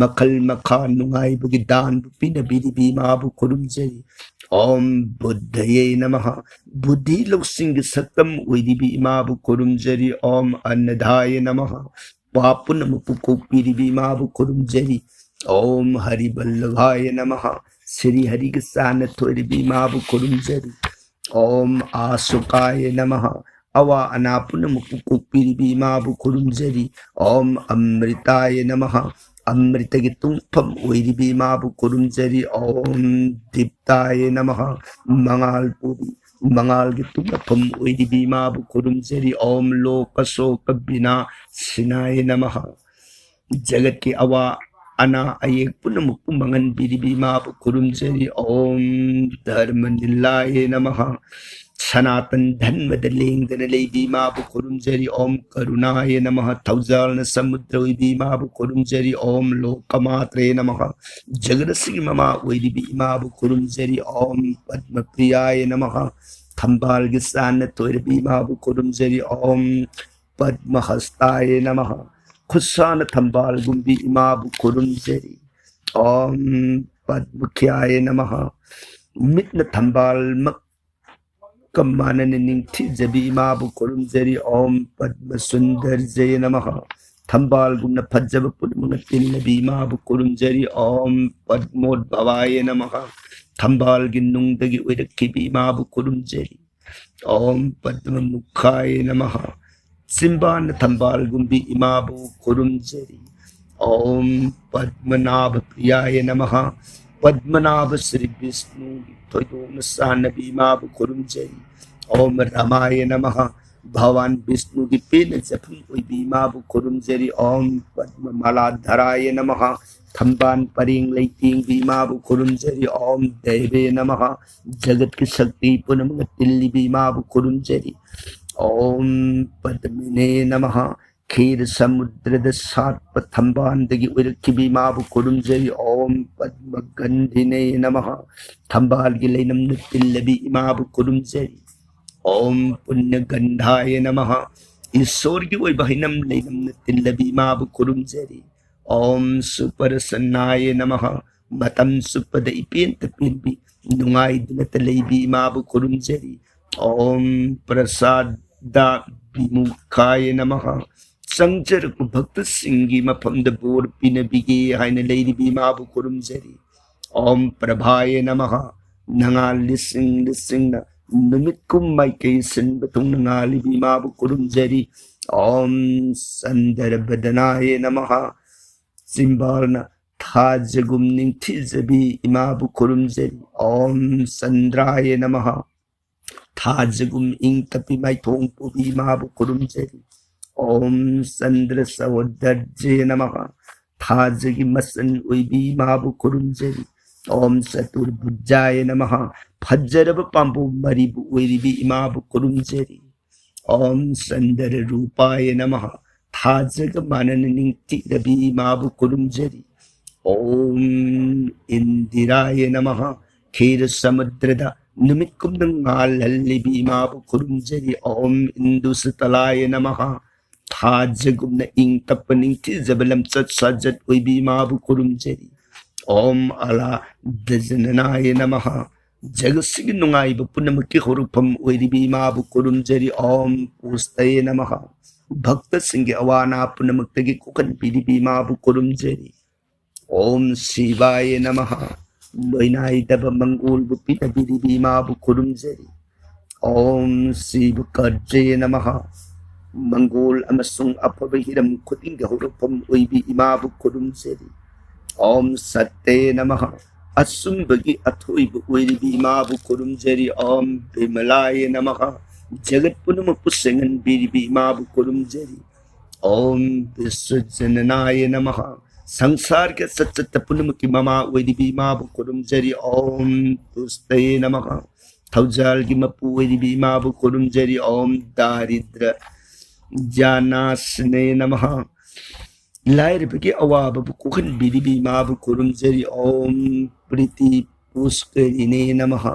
ꯃꯈꯜ ꯃꯈꯥ ꯅꯨꯡꯉꯥꯏꯕꯒꯤ ꯗꯥꯟꯕꯨ ꯄꯤꯅꯕꯤꯔꯤꯕꯤ ꯏꯃꯥꯕꯨ ꯈꯨꯔꯨꯝꯖꯔꯤ꯫ ॐ बुद्धये नमः꯫ ꯕꯨꯙꯤ ꯂꯧꯁꯤꯡꯒꯤ ꯁꯛꯇꯝ ꯑꯣꯏꯔꯤꯕꯤ ꯏꯃꯥꯕꯨ ꯈꯨꯔꯨꯝꯖꯔꯤ꯫ ॐ अन्नदाय नमः꯫ ꯄꯥꯞ ꯄꯨꯝꯅꯃꯛꯄꯨ ꯀꯣꯛꯄꯤꯔꯤꯕꯤ ꯏꯃꯥꯕꯨ ꯈꯨꯔꯨꯝꯖꯔꯤ꯫ ॐ हरिवल्लभाय नमः꯫ ꯁ꯭ꯔꯤ ꯍꯔꯤꯒ ꯆꯥꯟꯅ ꯊꯣꯏꯔꯤꯕꯤ ꯏꯃꯥꯕꯨ ꯈꯨꯔꯨꯝꯖꯔꯤ꯫ ॐ आशुकाय नमः। ꯑꯋꯥ ꯑꯅꯥ ꯄꯨꯝꯅꯃꯛꯄꯨ ꯀꯣꯛꯄꯤꯔꯤꯕꯤ ꯏꯃꯥꯕꯨ ꯈꯨꯔꯨꯝꯖꯔꯤ꯫ ꯑꯣꯝ ꯑꯃ꯭ꯔꯤꯇꯥꯌꯦ ꯅꯃꯍ꯫ ꯑꯃ꯭ꯔꯤꯇꯒꯤ ꯇꯨꯡꯐꯝ ꯑꯣꯏꯔꯤꯕꯤ ꯏꯃꯥꯕꯨ ꯈꯨꯔꯨꯝꯖꯔꯤ꯫ ꯑꯣꯝ ꯗꯤꯞꯇꯥꯌꯦ ꯅꯃꯍ꯫ ꯃꯉꯥꯜ ꯄꯨꯕꯤ, ꯃꯉꯥꯜꯒꯤ ꯇꯨꯡꯐꯝ ꯑꯣꯏꯔꯤꯕꯤ ꯏꯃꯥꯕꯨ ꯈꯨꯔꯨꯝꯖꯔꯤ꯫ ꯑꯣꯝ ꯂꯣꯀ ꯁꯣꯀ ꯕꯤꯅꯥ ꯁꯤꯅꯥꯌꯦ ꯅꯃꯍ꯫ ꯖꯒꯠꯀꯤ ꯑꯋꯥ ꯑꯅꯥ ꯑꯌꯦꯛ ꯄꯨꯝꯅꯃꯛꯄꯨ ꯃꯥꯡꯍꯟꯕꯤꯔꯤꯕꯤ ꯏꯃꯥꯕꯨ ꯈꯨꯔꯨꯝꯖꯔꯤ꯫ ꯑꯣꯝ ꯙꯔꯃ ꯅꯤꯂꯥꯌꯦ ꯅꯃꯍ꯫ ꯁꯅꯥꯇꯟ ꯙꯔꯃꯗ ꯂꯦꯡꯗꯅ ꯂꯩꯕꯤ ꯏꯃꯥꯕꯨ ꯈꯨꯔꯨꯝꯖꯔꯤ꯫ ꯑꯣꯝ ꯀꯔꯨꯅꯥꯌꯦ ꯅꯃꯍ꯫ ꯊꯧꯖꯥꯜꯅ ꯁꯃꯨꯗ꯭ꯔ ꯑꯣꯏꯕꯤ ꯏꯃꯥꯕꯨ ꯈꯨꯔꯨꯝꯖꯔꯤ꯫ ꯑꯣꯝ ꯂꯣꯀꯃꯥꯇ꯭ꯔꯦ ꯅꯃꯍ꯫ ꯖꯒꯠ ꯑꯁꯤꯒꯤ ꯃꯃꯥ ꯑꯣꯏꯔꯤꯕꯤ ꯏꯃꯥꯕꯨ ꯈꯨꯔꯨꯝꯖꯔꯤ꯫ ꯑꯣꯝ ꯄꯗ꯭ꯃꯄ꯭ꯔꯤꯌꯥꯌꯦ ꯅꯃꯍ꯫ ꯊꯝꯕꯥꯜꯒꯤ ꯆꯥꯟꯅ ꯊꯣꯏꯔꯕꯤ ꯏꯃꯥꯕꯨ ꯈꯨꯔꯨꯝꯖꯔꯤ꯫ ꯑꯣꯝ ꯄꯗ꯭ꯃꯍꯁꯇꯥꯌꯦ ꯅꯃꯍ꯫ ꯈꯨꯠꯁꯥꯅ ꯊꯝꯕꯥꯜꯒꯨꯝꯕꯤ ꯏꯃꯥꯕꯨ ꯈꯨꯔꯨꯝꯖꯔꯤ꯫ ꯑꯣꯝ ꯄꯗ꯭ꯃꯨꯈ꯭ꯌꯥꯌꯦ ꯅꯃꯍ꯫ ꯃꯤꯠꯅ ꯊꯝꯕꯥꯜꯃꯛꯀ ꯃꯥꯟꯅꯅ ꯅꯤꯡꯊꯤꯖꯕꯤ ꯏꯃꯥꯕꯨ ꯈꯨꯔꯨꯝꯖꯔꯤ꯫ ꯑꯣꯝ ꯄꯗ꯭ꯃꯁꯨꯟꯗꯔꯖꯌꯦ ꯅꯃꯍ꯫ ꯊꯝꯕꯥꯜꯒꯨꯝꯅ ꯐꯖꯕ ꯄꯨꯝꯅꯃꯛꯅ ꯇꯤꯜꯂꯕꯤ ꯏꯃꯥꯕꯨ ꯈꯨꯔꯨꯝꯖꯔꯤ꯫ ꯑꯣꯝ ꯄꯗ꯭ꯃꯣꯗꯚꯋꯥꯌꯦ ꯅꯃꯍ꯫ ꯊꯝꯕꯥꯜꯒꯤ ꯅꯨꯡꯗꯒꯤ ꯑꯣꯏꯔꯛꯈꯤꯕꯤ ꯏꯃꯥꯕꯨ ꯈꯨꯔꯨꯝꯖꯔꯤ꯫ ꯑꯣꯝ ꯄꯗ꯭ꯃꯃꯨꯈꯥꯌꯦ ꯅꯃꯍ꯫ ꯆꯤꯝꯕꯥꯟꯅ ꯊꯝꯕꯥꯜꯒꯨꯝꯕꯤ ꯏꯃꯥꯕꯨ ꯈꯨꯔꯨꯝꯖꯔꯤ꯫ ꯑꯣꯝ ꯄꯗ꯭ꯃꯅꯥꯚ ꯄ꯭ꯔꯤꯌꯥꯌꯦ ꯅꯃꯍ꯫ ꯄꯗ꯭ꯃꯅꯥꯚ ꯁ꯭ꯔꯤ ꯕꯤꯁꯅꯨꯒꯤ ꯊꯣꯏꯗꯣꯛꯅ ꯆꯥꯟꯅꯕꯤ ꯏꯃꯥꯕꯨ ꯈꯨꯔꯨꯝꯖꯔꯤ꯫ ꯑꯣꯝ ꯔꯃꯥꯌꯦ ꯅꯃꯍ꯫ ꯚꯒꯋꯥꯟ ꯕꯤꯁꯅꯨꯒꯤ ꯄꯦꯟꯅ ꯆꯐꯨꯝ ꯑꯣꯏꯕꯤ ꯏꯃꯥꯕꯨ ꯈꯨꯔꯨꯝꯖꯔꯤ꯫ ꯑꯣꯝ ꯄꯗ꯭ꯃꯃꯥꯂꯥꯙꯔꯥꯌꯦ ꯅꯃꯍ꯫ ꯊꯝꯕꯥꯜ ꯄꯔꯦꯡ ꯂꯩꯇꯦꯡꯕꯤ ꯏꯃꯥꯕꯨ ꯈꯨꯔꯨꯝꯖꯔꯤ꯫ ꯑꯣꯝ ꯗꯦꯕꯦ ꯅꯃꯍ꯫ ꯖꯒꯠꯀꯤ ꯁꯛꯇꯤ ꯄꯨꯝꯅꯃꯛꯅ ꯇꯤꯜꯂꯤꯕꯤ ꯏꯃꯥꯕꯨ ꯈꯨꯔꯨꯝꯖꯔꯤ꯫ ꯑꯣꯝ ꯄꯗ꯭ꯃꯤꯅꯦ ꯅꯃꯍ꯫ ꯈꯤꯔ ꯁꯃꯨꯗ꯭ꯔꯗ ꯁꯥꯠꯄ ꯊꯝꯕꯥꯜꯗꯒꯤ ꯑꯣꯏꯔꯛꯈꯤꯕꯤ ꯏꯃꯥꯕꯨ ꯈꯨꯔꯨꯝꯖꯔꯤ꯫ ꯑꯣꯝ ꯄꯗ꯭ꯃꯒꯟꯙꯤꯅꯦ ꯅꯃꯍ꯫ ꯊꯝꯕꯥꯜꯒꯤ ꯂꯩꯅꯝꯅ ꯇꯤꯜꯂꯕꯤ ꯏꯃꯥꯕꯨ ꯈꯨꯔꯨꯝꯖꯔꯤ꯫ ꯑꯣꯝ ꯄꯨꯟꯅꯒꯟꯙꯥꯌꯦ ꯅꯃꯍ꯫ ꯏꯁꯣꯔꯒꯤ ꯑꯣꯏꯕ ꯍꯩꯅꯝ ꯂꯩꯅꯝꯅ ꯇꯤꯜꯂꯕꯤ ꯏꯃꯥꯕꯨ ꯈꯨꯔꯨꯝꯖꯔꯤ꯫ ꯑꯣꯝ ꯁꯨꯄꯔꯁꯟꯅꯥꯌꯦ ꯅꯃꯍ꯫ ꯃꯇꯝ ꯆꯨꯞꯄꯗ ꯏꯄꯦꯟꯇ ꯄꯦꯟꯕꯤ, ꯅꯨꯡꯉꯥꯏꯗꯅꯇ ꯂꯩꯕꯤ ꯏꯃꯥꯕꯨ ꯈꯨꯔꯨꯝꯖꯔꯤ꯫ ꯑꯣꯝ ꯄ꯭ꯔꯁꯥꯗ ꯕꯤꯃꯨꯈꯥꯌꯦ ꯅꯃꯍ꯫ ꯆꯪꯖꯔꯛꯄ ꯚꯛꯇꯁꯤꯡꯒꯤ ꯃꯐꯝꯗ ꯕꯣꯔ ꯄꯤꯅꯕꯤꯒꯦ ꯍꯥꯏꯅ ꯂꯩꯔꯤꯕꯤ ꯏꯃꯥꯕꯨ ꯈꯨꯔꯨꯝꯖꯔꯤ꯫ ꯑꯣꯝ ꯄ꯭ꯔꯚꯥꯌꯦ ꯅꯃꯍ꯫ ꯅꯉꯥꯜ ꯂꯤꯁꯤꯡ ꯂꯤꯁꯤꯡꯅ ꯅꯨꯃꯤꯠ ꯀꯨꯝ ꯃꯥꯏꯀꯩ ꯁꯤꯟꯕ ꯊꯨꯡꯅ ꯉꯥꯜꯂꯤꯕꯤ ꯏꯃꯥꯕꯨ ꯈꯨꯔꯨꯝꯖꯔꯤ꯫ ॐ चंद्रवदनाय नमः। ꯆꯤꯝꯕꯥꯜꯅ ꯊꯥꯖꯒꯨꯝ ꯅꯤꯡꯊꯤꯖꯕꯤ ꯏꯃꯥꯕꯨ ꯈꯨꯔꯨꯝꯖꯔꯤ꯫ ॐ चंद्राय नमः। ꯊꯥꯖꯒꯨꯝ ꯏꯪ ꯇꯞꯄꯤ ꯃꯥꯏꯊꯣꯡ ꯄꯨꯕꯤ ꯏꯃꯥꯕꯨ ꯈꯨꯔꯨꯝꯖꯔꯤ꯫ ॐ चंद्र सौंदर्याय नमः। ꯊꯥꯖꯒꯤ ꯃꯆꯟ ꯑꯣꯏꯕꯤ ꯏꯃꯥꯕꯨ ꯈꯨꯔꯨꯝꯖꯔꯤ꯫ ॐ चतुर्भुजाय नमः। ꯐꯖꯔꯕ ꯄꯥꯝꯕꯣꯝ ꯃꯔꯤꯕꯨ ꯑꯣꯏꯔꯤꯕꯤ ꯏꯃꯥꯕꯨ ꯈꯨꯔꯨꯝꯖꯔꯤ꯫ ॐ चंद्र रूपाय नमः। ꯊꯥꯖꯒ ꯃꯥꯟꯅꯅ ꯅꯤꯡꯊꯤꯔꯕꯤ ꯏꯃꯥꯕꯨ ꯈꯨꯔꯨꯝꯖꯔꯤ꯫ ॐ इंदिराय नमः। ꯈꯤꯔ ꯁꯃꯨꯗ꯭ꯔꯗ ꯅꯨꯃꯤꯠ ꯀꯨꯝꯅ ꯉꯥꯜꯍꯜꯂꯤꯕꯤ ꯏꯃꯥꯕꯨ ꯈꯨꯔꯨꯝꯖꯔꯤ꯫ ॐ इंदुशतलाय नमः꯫ ꯊꯥꯖꯒꯨꯝꯅ ꯏꯪ ꯇꯞꯄ ꯅꯤꯡꯊꯤꯖꯕ ꯂꯝꯆꯠ ꯁꯥꯖꯠ ꯑꯣꯏꯕꯤ ꯏꯃꯥꯕꯨ ꯈꯨꯔꯨꯝꯖꯔꯤ꯫ ॐ आह्लादजननाय नमः। ꯖꯒꯠꯁꯤꯒꯤ ꯅꯨꯡꯉꯥꯏꯕ ꯄꯨꯝꯅꯃꯛꯀꯤ ꯍꯧꯔꯛꯐꯝ ꯑꯣꯏꯔꯤꯕꯤ ꯏꯃꯥꯕꯨ ꯈꯨꯔꯨꯝꯖꯔꯤ꯫ ॐ पूज्याय नमः꯫ ꯚꯛꯇꯁꯤꯡꯒꯤ ꯑꯋꯥ ꯑꯅꯥ ꯄꯨꯝꯅꯃꯛꯇꯒꯤ ꯀꯣꯛꯍꯟꯕꯤꯔꯤꯕꯤ ꯏꯃꯥꯕꯨ ꯈꯨꯔꯨꯝꯖꯔꯤ꯫ ॐ शिवाय नमः꯫ ꯂꯣꯏꯅꯥꯏꯗꯕ ꯃꯪꯒꯣꯜꯕꯨ ꯄꯤꯅꯕꯤꯔꯤꯕꯤ ꯏꯃꯥꯕꯨ ꯈꯨꯔꯨꯝꯖꯔꯤ꯫ ॐ शिवकर्याय नमः꯫ ꯃꯪꯒꯣꯜ ꯑꯃꯁꯨꯡ ꯑꯐꯕ ꯍꯤꯔꯝ ꯈꯨꯗꯤꯡꯒꯤ ꯍꯧꯔꯛꯐꯝ ꯑꯣꯏꯕꯤ ꯏꯃꯥꯕꯨ ꯈꯨꯔꯨꯝꯖꯔꯤ꯫ ॐ सत्याय नमः꯫ ꯑꯆꯨꯝꯕꯒꯤ ꯑꯊꯣꯏꯕ ꯑꯣꯏꯔꯤꯕꯤ ꯏꯃꯥꯕꯨ ꯈꯨꯔꯨꯝꯖꯔꯤ꯫ ॐ विमलाय नमः꯫ ꯖꯒꯠ ꯄꯨꯝꯅꯃꯛꯄꯨ ꯁꯦꯡꯍꯟꯕꯤꯔꯤꯕꯤ ꯏꯃꯥꯕꯨ ꯈꯨꯔꯨꯝꯖꯔꯤ꯫ ॐ विश्वजननाय नमः꯫ ꯁꯪꯁꯥꯔꯒꯤ ꯆꯠꯆꯠꯇ ꯄꯨꯝꯅꯃꯛꯀꯤ ꯃꯃꯥ ꯑꯣꯏꯔꯤꯕꯤ ꯏꯃꯥꯕꯨ ꯈꯨꯔꯨꯝꯖꯔꯤ꯫ ॐ तुष्टये नमः꯫ ꯊꯧꯖꯥꯜꯒꯤ ꯃꯄꯨ ꯑꯣꯏꯔꯤꯕꯤ ꯏꯃꯥꯕꯨ ꯈꯨꯔꯨꯝꯖꯔꯤ꯫ ॐ दारिद्र जानाशने नमः꯫ ꯂꯥꯏꯔꯕꯒꯤ ꯑꯋꯥꯕꯕꯨ ꯀꯣꯛꯍꯟꯕꯤꯔꯤꯕꯤ ꯏꯃꯥꯕꯨ ꯈꯨꯔꯨꯝꯖꯔꯤ꯫ ॐ प्रीति पुष्करिणे नमः꯫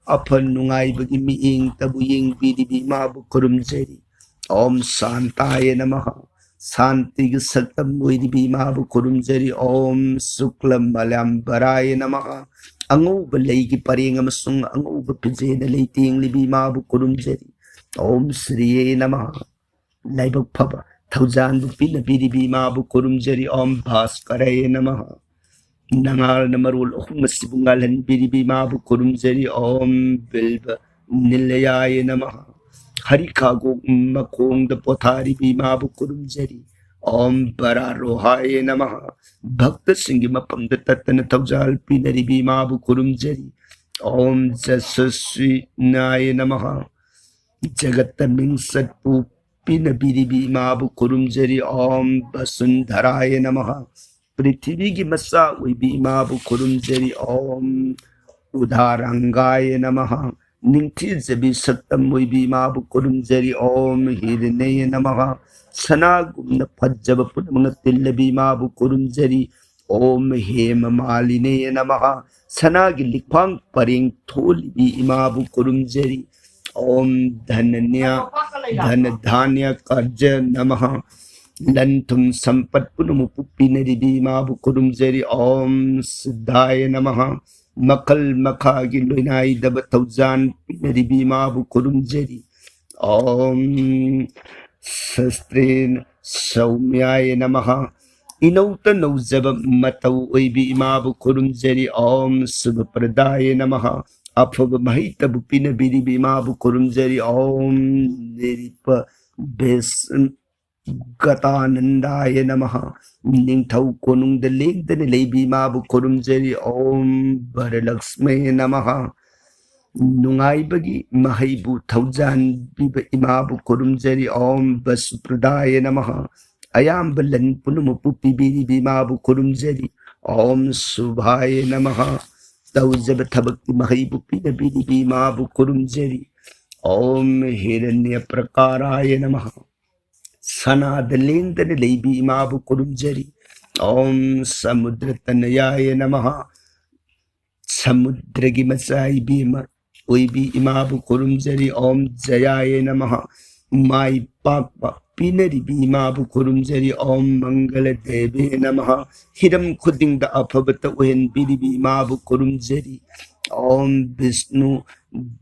ꯑꯐ ꯅꯨꯡꯉꯥꯏꯕꯒꯤ ꯃꯤꯠꯌꯦꯡꯇꯕꯨ ꯌꯦꯡꯕꯤꯔꯤꯕꯤ ꯏꯃꯥꯕꯨ ꯈꯨꯔꯨꯝꯖꯔꯤ꯫ ॐ शांताय नमः꯫ ꯁꯥꯟꯇꯤꯒꯤ ꯁꯛꯇꯝ ꯑꯣꯏꯔꯤꯕꯤ ꯏꯃꯥꯕꯨ ꯈꯨꯔꯨꯝꯖꯔꯤ꯫ ॐ शुक्लमलाम्बराय नमः। ꯑꯉꯧꯕ ꯂꯩꯒꯤ ꯄꯔꯦꯡ ꯑꯃꯁꯨꯡ ꯑꯉꯧꯕ ꯐꯤꯖꯦꯅ ꯂꯩꯇꯦꯡꯂꯤꯕꯤ ꯏꯃꯥꯕꯨ ꯈꯨꯔꯨꯝꯖꯔꯤ꯫ ॐ श्रिये नमः꯫ ꯂꯥꯏꯕꯛ ꯐꯕ ꯊꯧꯖꯥꯜꯕꯨ ꯄꯤꯅꯕꯤꯔꯤꯕꯤ ꯏꯃꯥꯕꯨ ꯈꯨꯔꯨꯝꯖꯔꯤ꯫ ॐ भास्कराय नमः꯫ ꯅꯉꯥꯜꯅ ꯃꯔꯣꯜ ꯑꯍꯨꯝ ꯑꯁꯤꯕꯨ ꯉꯥꯜꯍꯟꯕꯤꯔꯤꯕꯤ ꯏꯃꯥꯕꯨ ꯈꯨꯔꯨꯝꯖꯔꯤ꯫ ॐ बिल्व ꯅꯤꯂꯌꯥꯌ ꯅꯃꯍ꯫ ꯍꯔꯤꯈꯥꯒꯣꯛ ꯃꯈꯣꯡꯗ ꯄꯣꯊꯥꯔꯤꯕꯤ ꯏꯃꯥꯕꯨ ꯈꯨꯔꯨꯝꯖꯔꯤ꯫ ꯎꯝ ꯕꯔꯥꯔꯣꯍꯥꯌ ꯅꯃꯍ꯫ ꯚꯛꯇꯁꯤꯡꯒꯤ ꯃꯐꯝꯗ ꯇꯠꯇꯅ ꯊꯧꯖꯥꯜ ꯄꯤꯅꯔꯤꯕꯤ ꯏꯃꯥꯕꯨ ꯈꯨꯔꯨꯝꯖꯔꯤ꯫ ꯎꯝ ꯖꯁꯁ꯭ꯋꯤꯅꯥꯌ ꯅꯃꯍ꯫ ꯖꯒꯠꯇ ꯃꯤꯡꯆꯠꯄꯨ ꯄꯤꯅꯕꯤꯔꯤꯕꯤ ꯏꯃꯥꯕꯨ ꯈꯨꯔꯨꯝꯖꯔꯤ꯫ ꯎꯝ ꯕꯁꯨꯟꯙꯔꯥꯌ ꯅꯃꯍ꯫ ꯄ꯭ꯔꯤꯊꯤꯕꯤꯒꯤ ꯃꯆꯥ ꯑꯣꯏꯕꯤ ꯏꯃꯥꯕꯨ ꯈꯨꯔꯨꯝꯖꯔꯤ꯫ ꯎꯝ ꯎꯗꯥꯔꯪꯒꯥꯌ ꯅꯃꯍ꯫ ꯅꯤꯡꯊꯤꯖꯕꯤ ꯁꯛꯇꯝ ꯑꯣꯏꯕꯤ ꯏꯃꯥꯕꯨ ꯈꯨꯔꯨꯝꯖꯔꯤ꯫ ꯎꯝ ꯍꯤꯔꯅ꯭ꯌ ꯅꯃꯍ꯫ ꯁꯅꯥꯒꯨꯝꯅ ꯐꯖꯕ ꯄꯨꯝꯅꯃꯛꯅ ꯇꯤꯜꯂꯕꯤ ꯏꯃꯥꯕꯨ ꯈꯨꯔꯨꯝꯖꯔꯤ꯫ ꯎꯝ ꯍꯦꯃ ꯃꯥꯂꯤꯅꯦ ꯅꯃꯍ꯫ ꯁꯅꯥꯒꯤ ꯂꯤꯛꯐꯥꯡ ꯄꯔꯦꯡ ꯊꯣꯜꯂꯤꯕꯤ ꯏꯃꯥꯕꯨ ꯈꯨꯔꯨꯝꯖꯔꯤ꯫ ꯎꯝ ꯙꯅꯅ꯭ꯌ ꯙꯅꯙꯥꯅ꯭ꯌ ꯀꯔꯖ ꯅꯃꯍ꯫ ꯂꯟ ꯊꯨꯝ ꯁꯝꯄꯠ ꯄꯨꯝꯅꯃꯛꯄꯨ ꯄꯤꯅꯔꯤꯕꯤ ꯏꯃꯥꯕꯨ ꯈꯨꯔꯨꯝꯖꯔꯤ꯫ ꯎꯝ ꯁꯤꯗꯥꯌ ꯅꯃꯍ꯫ ꯃꯈꯜ ꯃꯈꯥꯒꯤ ꯂꯣꯏꯅꯥꯏꯗꯕ ꯊꯧꯖꯥꯟ ꯄꯤꯅꯔꯤꯕꯤ ꯏꯃꯥꯕꯨ ꯈꯨꯔꯨꯝꯖꯔꯤ꯫ ꯎꯝ ꯁꯁꯇ꯭ꯔꯦꯟ ꯁꯧꯃ꯭ꯌꯥꯌ ꯅꯃꯍ꯫ ꯏꯅꯧꯇ ꯅꯧꯖꯕ ꯃꯇꯧ ꯑꯣꯏꯕꯤ ꯏꯃꯥꯕꯨ ꯈꯨꯔꯨꯝꯖꯔꯤ꯫ ꯎꯝ ꯁꯨꯚꯄ꯭ꯔꯗꯥꯌ ꯅꯃꯍ꯫ ꯑꯐꯕ ꯃꯍꯩꯇꯕꯨ ꯄꯤꯅꯕꯤꯔꯤꯕꯤ ꯏꯃꯥꯕꯨ ꯈꯨꯔꯨꯝꯖꯔꯤ꯫ ꯎꯝ ꯅꯤꯔꯤꯄ ꯕꯦꯁ ꯒꯇꯥꯅꯟꯗꯥꯌ ꯅꯃꯍ꯫ ꯅꯤꯡꯊꯧ ꯀꯣꯅꯨꯡꯗ ꯂꯦꯡꯗꯅ ꯂꯩꯕꯤ ꯏꯃꯥꯕꯨ ꯈꯨꯔꯨꯝꯖꯔꯤ꯫ ꯎꯝ ꯚꯔꯂꯛꯁꯃꯦ ꯅꯃꯍ꯫ ꯅꯨꯡꯉꯥꯏꯕꯒꯤ ꯃꯍꯩꯕꯨ ꯊꯧꯖꯥꯟꯕꯤꯕ ꯏꯃꯥꯕꯨ ꯈꯨꯔꯨꯝꯖꯔꯤ꯫ ꯎꯝ ꯚꯁꯨꯄ꯭ꯔꯗꯥꯌ ꯅꯃꯍ꯫ ꯑꯌꯥꯝꯕ ꯂꯟ ꯄꯨꯝꯅꯃꯛꯄꯨ ꯄꯤꯕꯤꯔꯤꯕ ꯏꯃꯥꯕꯨ ꯈꯨꯔꯨꯝꯖꯔꯤ꯫ ꯎꯝ ꯁꯨꯚꯥꯌ ꯅꯃꯍ꯫ ꯇꯧꯖꯕ ꯊꯕꯛꯀꯤ ꯃꯍꯩꯕꯨ ꯄꯤꯅꯕꯤꯔꯤꯕ ꯏꯃꯥꯕꯨ ꯈꯨꯔꯨꯝꯖꯔꯤ꯫ ꯎꯝ ꯍꯤꯔꯅ꯭ꯌ ꯄ꯭ꯔꯀꯥꯔꯥꯌ ꯅꯃꯍ꯫ ꯁꯅꯥꯗ ꯂꯦꯡꯗꯅ ꯂꯩꯕꯤ ꯏꯃꯥꯕꯨ ꯈꯨꯔꯨꯝꯖꯔꯤ꯫ ꯎꯝ ꯁꯃꯨꯗ꯭ꯔ ꯇꯅꯌꯥꯌ ꯅꯃꯍ꯫ ꯁꯃꯨꯗ꯭ꯔꯒꯤ ꯃꯆꯥ ꯏꯕꯦꯝꯃ ꯑꯣꯏꯕꯤ ꯏꯃꯥꯕꯨ ꯈꯨꯔꯨꯝꯖꯔꯤ꯫ ꯎꯝ ꯖꯌꯥꯌ ꯅꯃꯍ꯫ ꯃꯥꯏ ꯄꯥꯛꯄ ꯄꯤꯅꯔꯤꯕꯤ ꯏꯃꯥꯕꯨ ꯈꯨꯔꯨꯝꯖꯔꯤ꯫ ꯎꯝ ꯃꯪꯒꯂ ꯗꯦꯕꯦ ꯅꯃꯍ꯫ ꯍꯤꯔꯝ ꯈꯨꯗꯤꯡꯗ ꯑꯐꯕꯇ ꯑꯣꯏꯍꯟꯕꯤꯔꯤꯕꯤ ꯏꯃꯥꯕꯨ ꯈꯨꯔꯨꯝꯖꯔꯤ꯫ ꯎꯝ ꯕꯤꯁꯅꯨ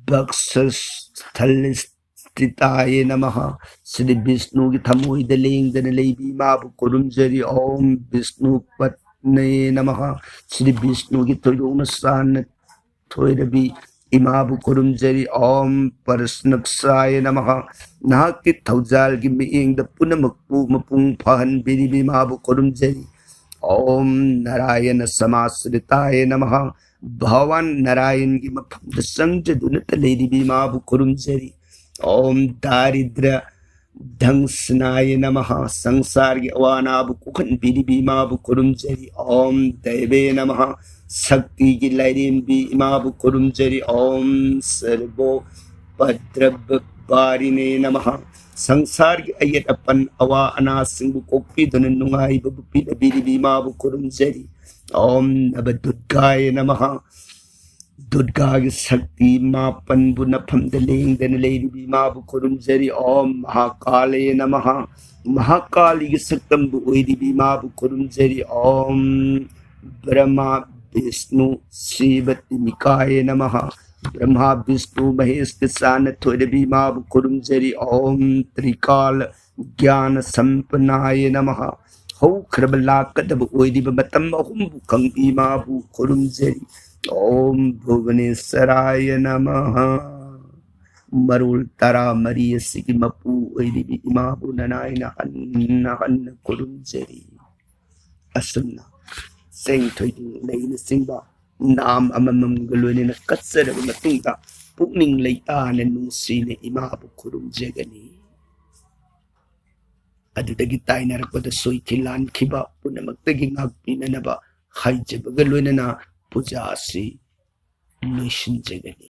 ꯕꯛꯁ ꯁ꯭ꯊꯂꯤꯁ ꯁ꯭ꯊꯤꯇꯥꯌ ꯅꯃꯍ꯫ ꯁ꯭ꯔꯤ ꯕꯤꯁꯅꯨꯒꯤ ꯊꯃꯣꯏꯗ ꯂꯦꯡꯗꯅ ꯂꯩꯕꯤ ꯏꯃꯥꯕꯨ ꯈꯨꯔꯨꯝꯖꯔꯤ꯫ ꯎꯝ ꯕꯤꯁꯅꯨ ꯄꯠꯅꯌ ꯅꯃꯍ꯫ ꯁ꯭ꯔꯤ ꯕꯤꯁꯅꯨꯒꯤ ꯊꯣꯏꯗꯣꯛꯅ ꯆꯥꯟꯅ ꯊꯣꯏꯔꯕꯤ ꯏꯃꯥꯕꯨ ꯈꯨꯔꯨꯝꯖꯔꯤ꯫ ॐ ꯄꯔꯁꯅꯛꯁꯥꯌ ꯅꯃꯍ꯫ ꯅꯍꯥꯛꯀꯤ ꯊꯧꯖꯥꯜꯒꯤ ꯃꯤꯠꯌꯦꯡꯗ ꯄꯨꯝꯅꯃꯛꯄꯨ ꯃꯄꯨꯡ ꯐꯥꯍꯟꯕꯤꯔꯤꯕ ꯏꯃꯥꯕꯨ ꯈꯨꯔꯨꯝꯖꯔꯤ꯫ ॐ ꯅꯥꯔꯥꯌꯅ ꯁꯃꯥꯁ꯭ꯔꯤꯇꯥꯌ ꯅꯃꯍ꯫ ꯚꯒꯋꯥꯟ ꯅꯥꯔꯥꯌꯟꯒꯤ ꯃꯐꯝꯗ ꯆꯪꯖꯗꯨꯅꯇ ꯂꯩꯔꯤꯕ ꯏꯃꯥꯕꯨ ꯈꯨꯔꯨꯝꯖꯔꯤ꯫ ॐ ꯗꯥꯔꯤꯗ꯭ꯔ ꯙꯪꯁꯅꯥꯌ ꯅꯃꯍ꯫ ꯁꯪꯁꯥꯔꯒꯤ ꯑꯋꯥ ꯑꯅꯥꯕꯨ ꯀꯣꯛꯍꯟꯕꯤꯔꯤꯕꯤ ꯏꯃꯥꯕꯨ ꯈꯨꯔꯨꯝꯖꯔꯤ꯫ ॐ ꯗꯩꯕꯦ ꯅꯃꯍ꯫ ꯁꯛꯇꯤꯒꯤ ꯂꯥꯏꯔꯦꯝꯕꯤ ꯏꯃꯥꯕꯨ ꯈꯨꯔꯨꯝꯖꯔꯤ꯫ ॐ ꯁꯔꯕꯣ ꯄꯗ꯭ꯔꯕ ꯕꯥꯔꯤꯅꯦ ꯅꯃꯍ꯫ ꯁꯪꯁꯥꯔꯒꯤ ꯑꯌꯦꯠ ꯑꯄꯟ ꯑꯋꯥ ꯑꯅꯥꯁꯤꯡꯕꯨ ꯀꯣꯛꯄꯤꯗꯨꯅ ꯅꯨꯡꯉꯥꯏꯕꯕꯨ ꯄꯤꯅꯕꯤꯔꯤꯕꯤ ꯏꯃꯥꯕꯨ ꯈꯨꯔꯨꯝꯖꯔꯤ꯫ ॐ ꯅꯕ ꯗꯨꯔꯒꯥꯌ ꯅꯃꯍ꯫ ꯗꯨꯔꯒꯥꯒꯤ ꯁꯛꯇꯤ ꯃꯥꯄꯟꯕꯨ ꯅꯐꯝꯗ ꯂꯦꯡꯗꯅ ꯂꯩꯔꯤꯕꯤ ꯏꯃꯥꯕꯨ ꯈꯨꯔꯨꯝꯖꯔꯤ꯫ ॐ ꯃꯍꯥꯀꯥꯂꯦ ꯅꯃꯍ꯫ ꯃꯍꯥꯀꯥꯂꯤꯒꯤ ꯁꯛꯇꯝꯕꯨ ꯑꯣꯏꯔꯤꯕꯤ ꯏꯃꯥꯕꯨ ꯈꯨꯔꯨꯝꯖꯔꯤ꯫ ॐ ꯕ꯭ꯔꯍ꯭ꯃ ꯕꯤꯁꯅꯨ ꯁꯤꯕ ꯇ꯭ꯔꯤꯅꯤꯀꯥꯌꯦ ꯅꯃꯍ꯫ ꯕ꯭ꯔꯍ꯭ꯃ ꯕꯤꯁꯅꯨ ꯃꯍꯦꯁꯀ ꯆꯥꯟꯅ ꯊꯣꯏꯔꯕꯤ ꯏꯃꯥꯕꯨ ꯈꯨꯔꯨꯝꯖꯔꯤ꯫ ॐ ꯇ꯭ꯔꯤꯀꯥꯂ ꯒ꯭ꯌꯥꯅ ꯁꯝꯄꯟꯅꯥꯌꯦ ꯅꯃꯍ꯫ ꯍꯧꯈ꯭ꯔꯕ ꯂꯥꯛꯀꯗꯕ ꯑꯣꯏꯔꯤꯕ ꯃꯇꯝ ꯑꯍꯨꯝꯕꯨ ꯈꯪꯕꯤ ꯏꯃꯥꯕꯨ ꯈꯨꯔꯨꯝꯖꯔꯤ꯫ ॐ ꯚꯨꯕꯅꯦꯁ꯭ꯋꯔꯥꯌ ꯅꯃꯍ꯫ ꯃꯔꯣꯜ ꯇꯔꯥꯃꯔꯤ ꯑꯁꯤꯒꯤ ꯃꯄꯨ ꯑꯣꯏꯔꯤꯕꯤ ꯏꯃꯥꯕꯨ ꯅꯅꯥꯏꯅ ꯍꯟꯅ ꯍꯟꯅ ꯈꯨꯔꯨꯝꯖꯔꯤ꯫ ꯑꯁꯨꯝꯅ ꯆꯦꯡ ꯊꯣꯏꯗꯤꯡ ꯂꯩꯅꯆꯤꯡꯕ ꯅꯥꯝ ꯑꯃꯃꯝꯒ ꯂꯣꯏꯅꯅ ꯀꯠꯆꯔꯕ ꯃꯇꯨꯡꯗ ꯄꯨꯛꯅꯤꯡ ꯂꯩꯇꯥꯅ ꯅꯨꯡꯁꯤꯅ ꯏꯃꯥꯕꯨ ꯈꯨꯔꯨꯝꯖꯒꯅꯤ꯫ ꯑꯗꯨꯗꯒꯤ ꯇꯥꯏꯅꯔꯛꯄꯗ ꯁꯣꯏꯈꯤ ꯂꯥꯟꯈꯤꯕ ꯄꯨꯝꯅꯃꯛꯇꯒꯤ ꯉꯥꯛꯄꯤꯅꯅꯕ ꯍꯥꯏꯖꯕꯒ ꯂꯣꯏꯅꯅ ꯄꯨꯖꯥ ꯑꯁꯤ ꯂꯣꯏꯁꯤꯟꯖꯒꯅꯤ꯫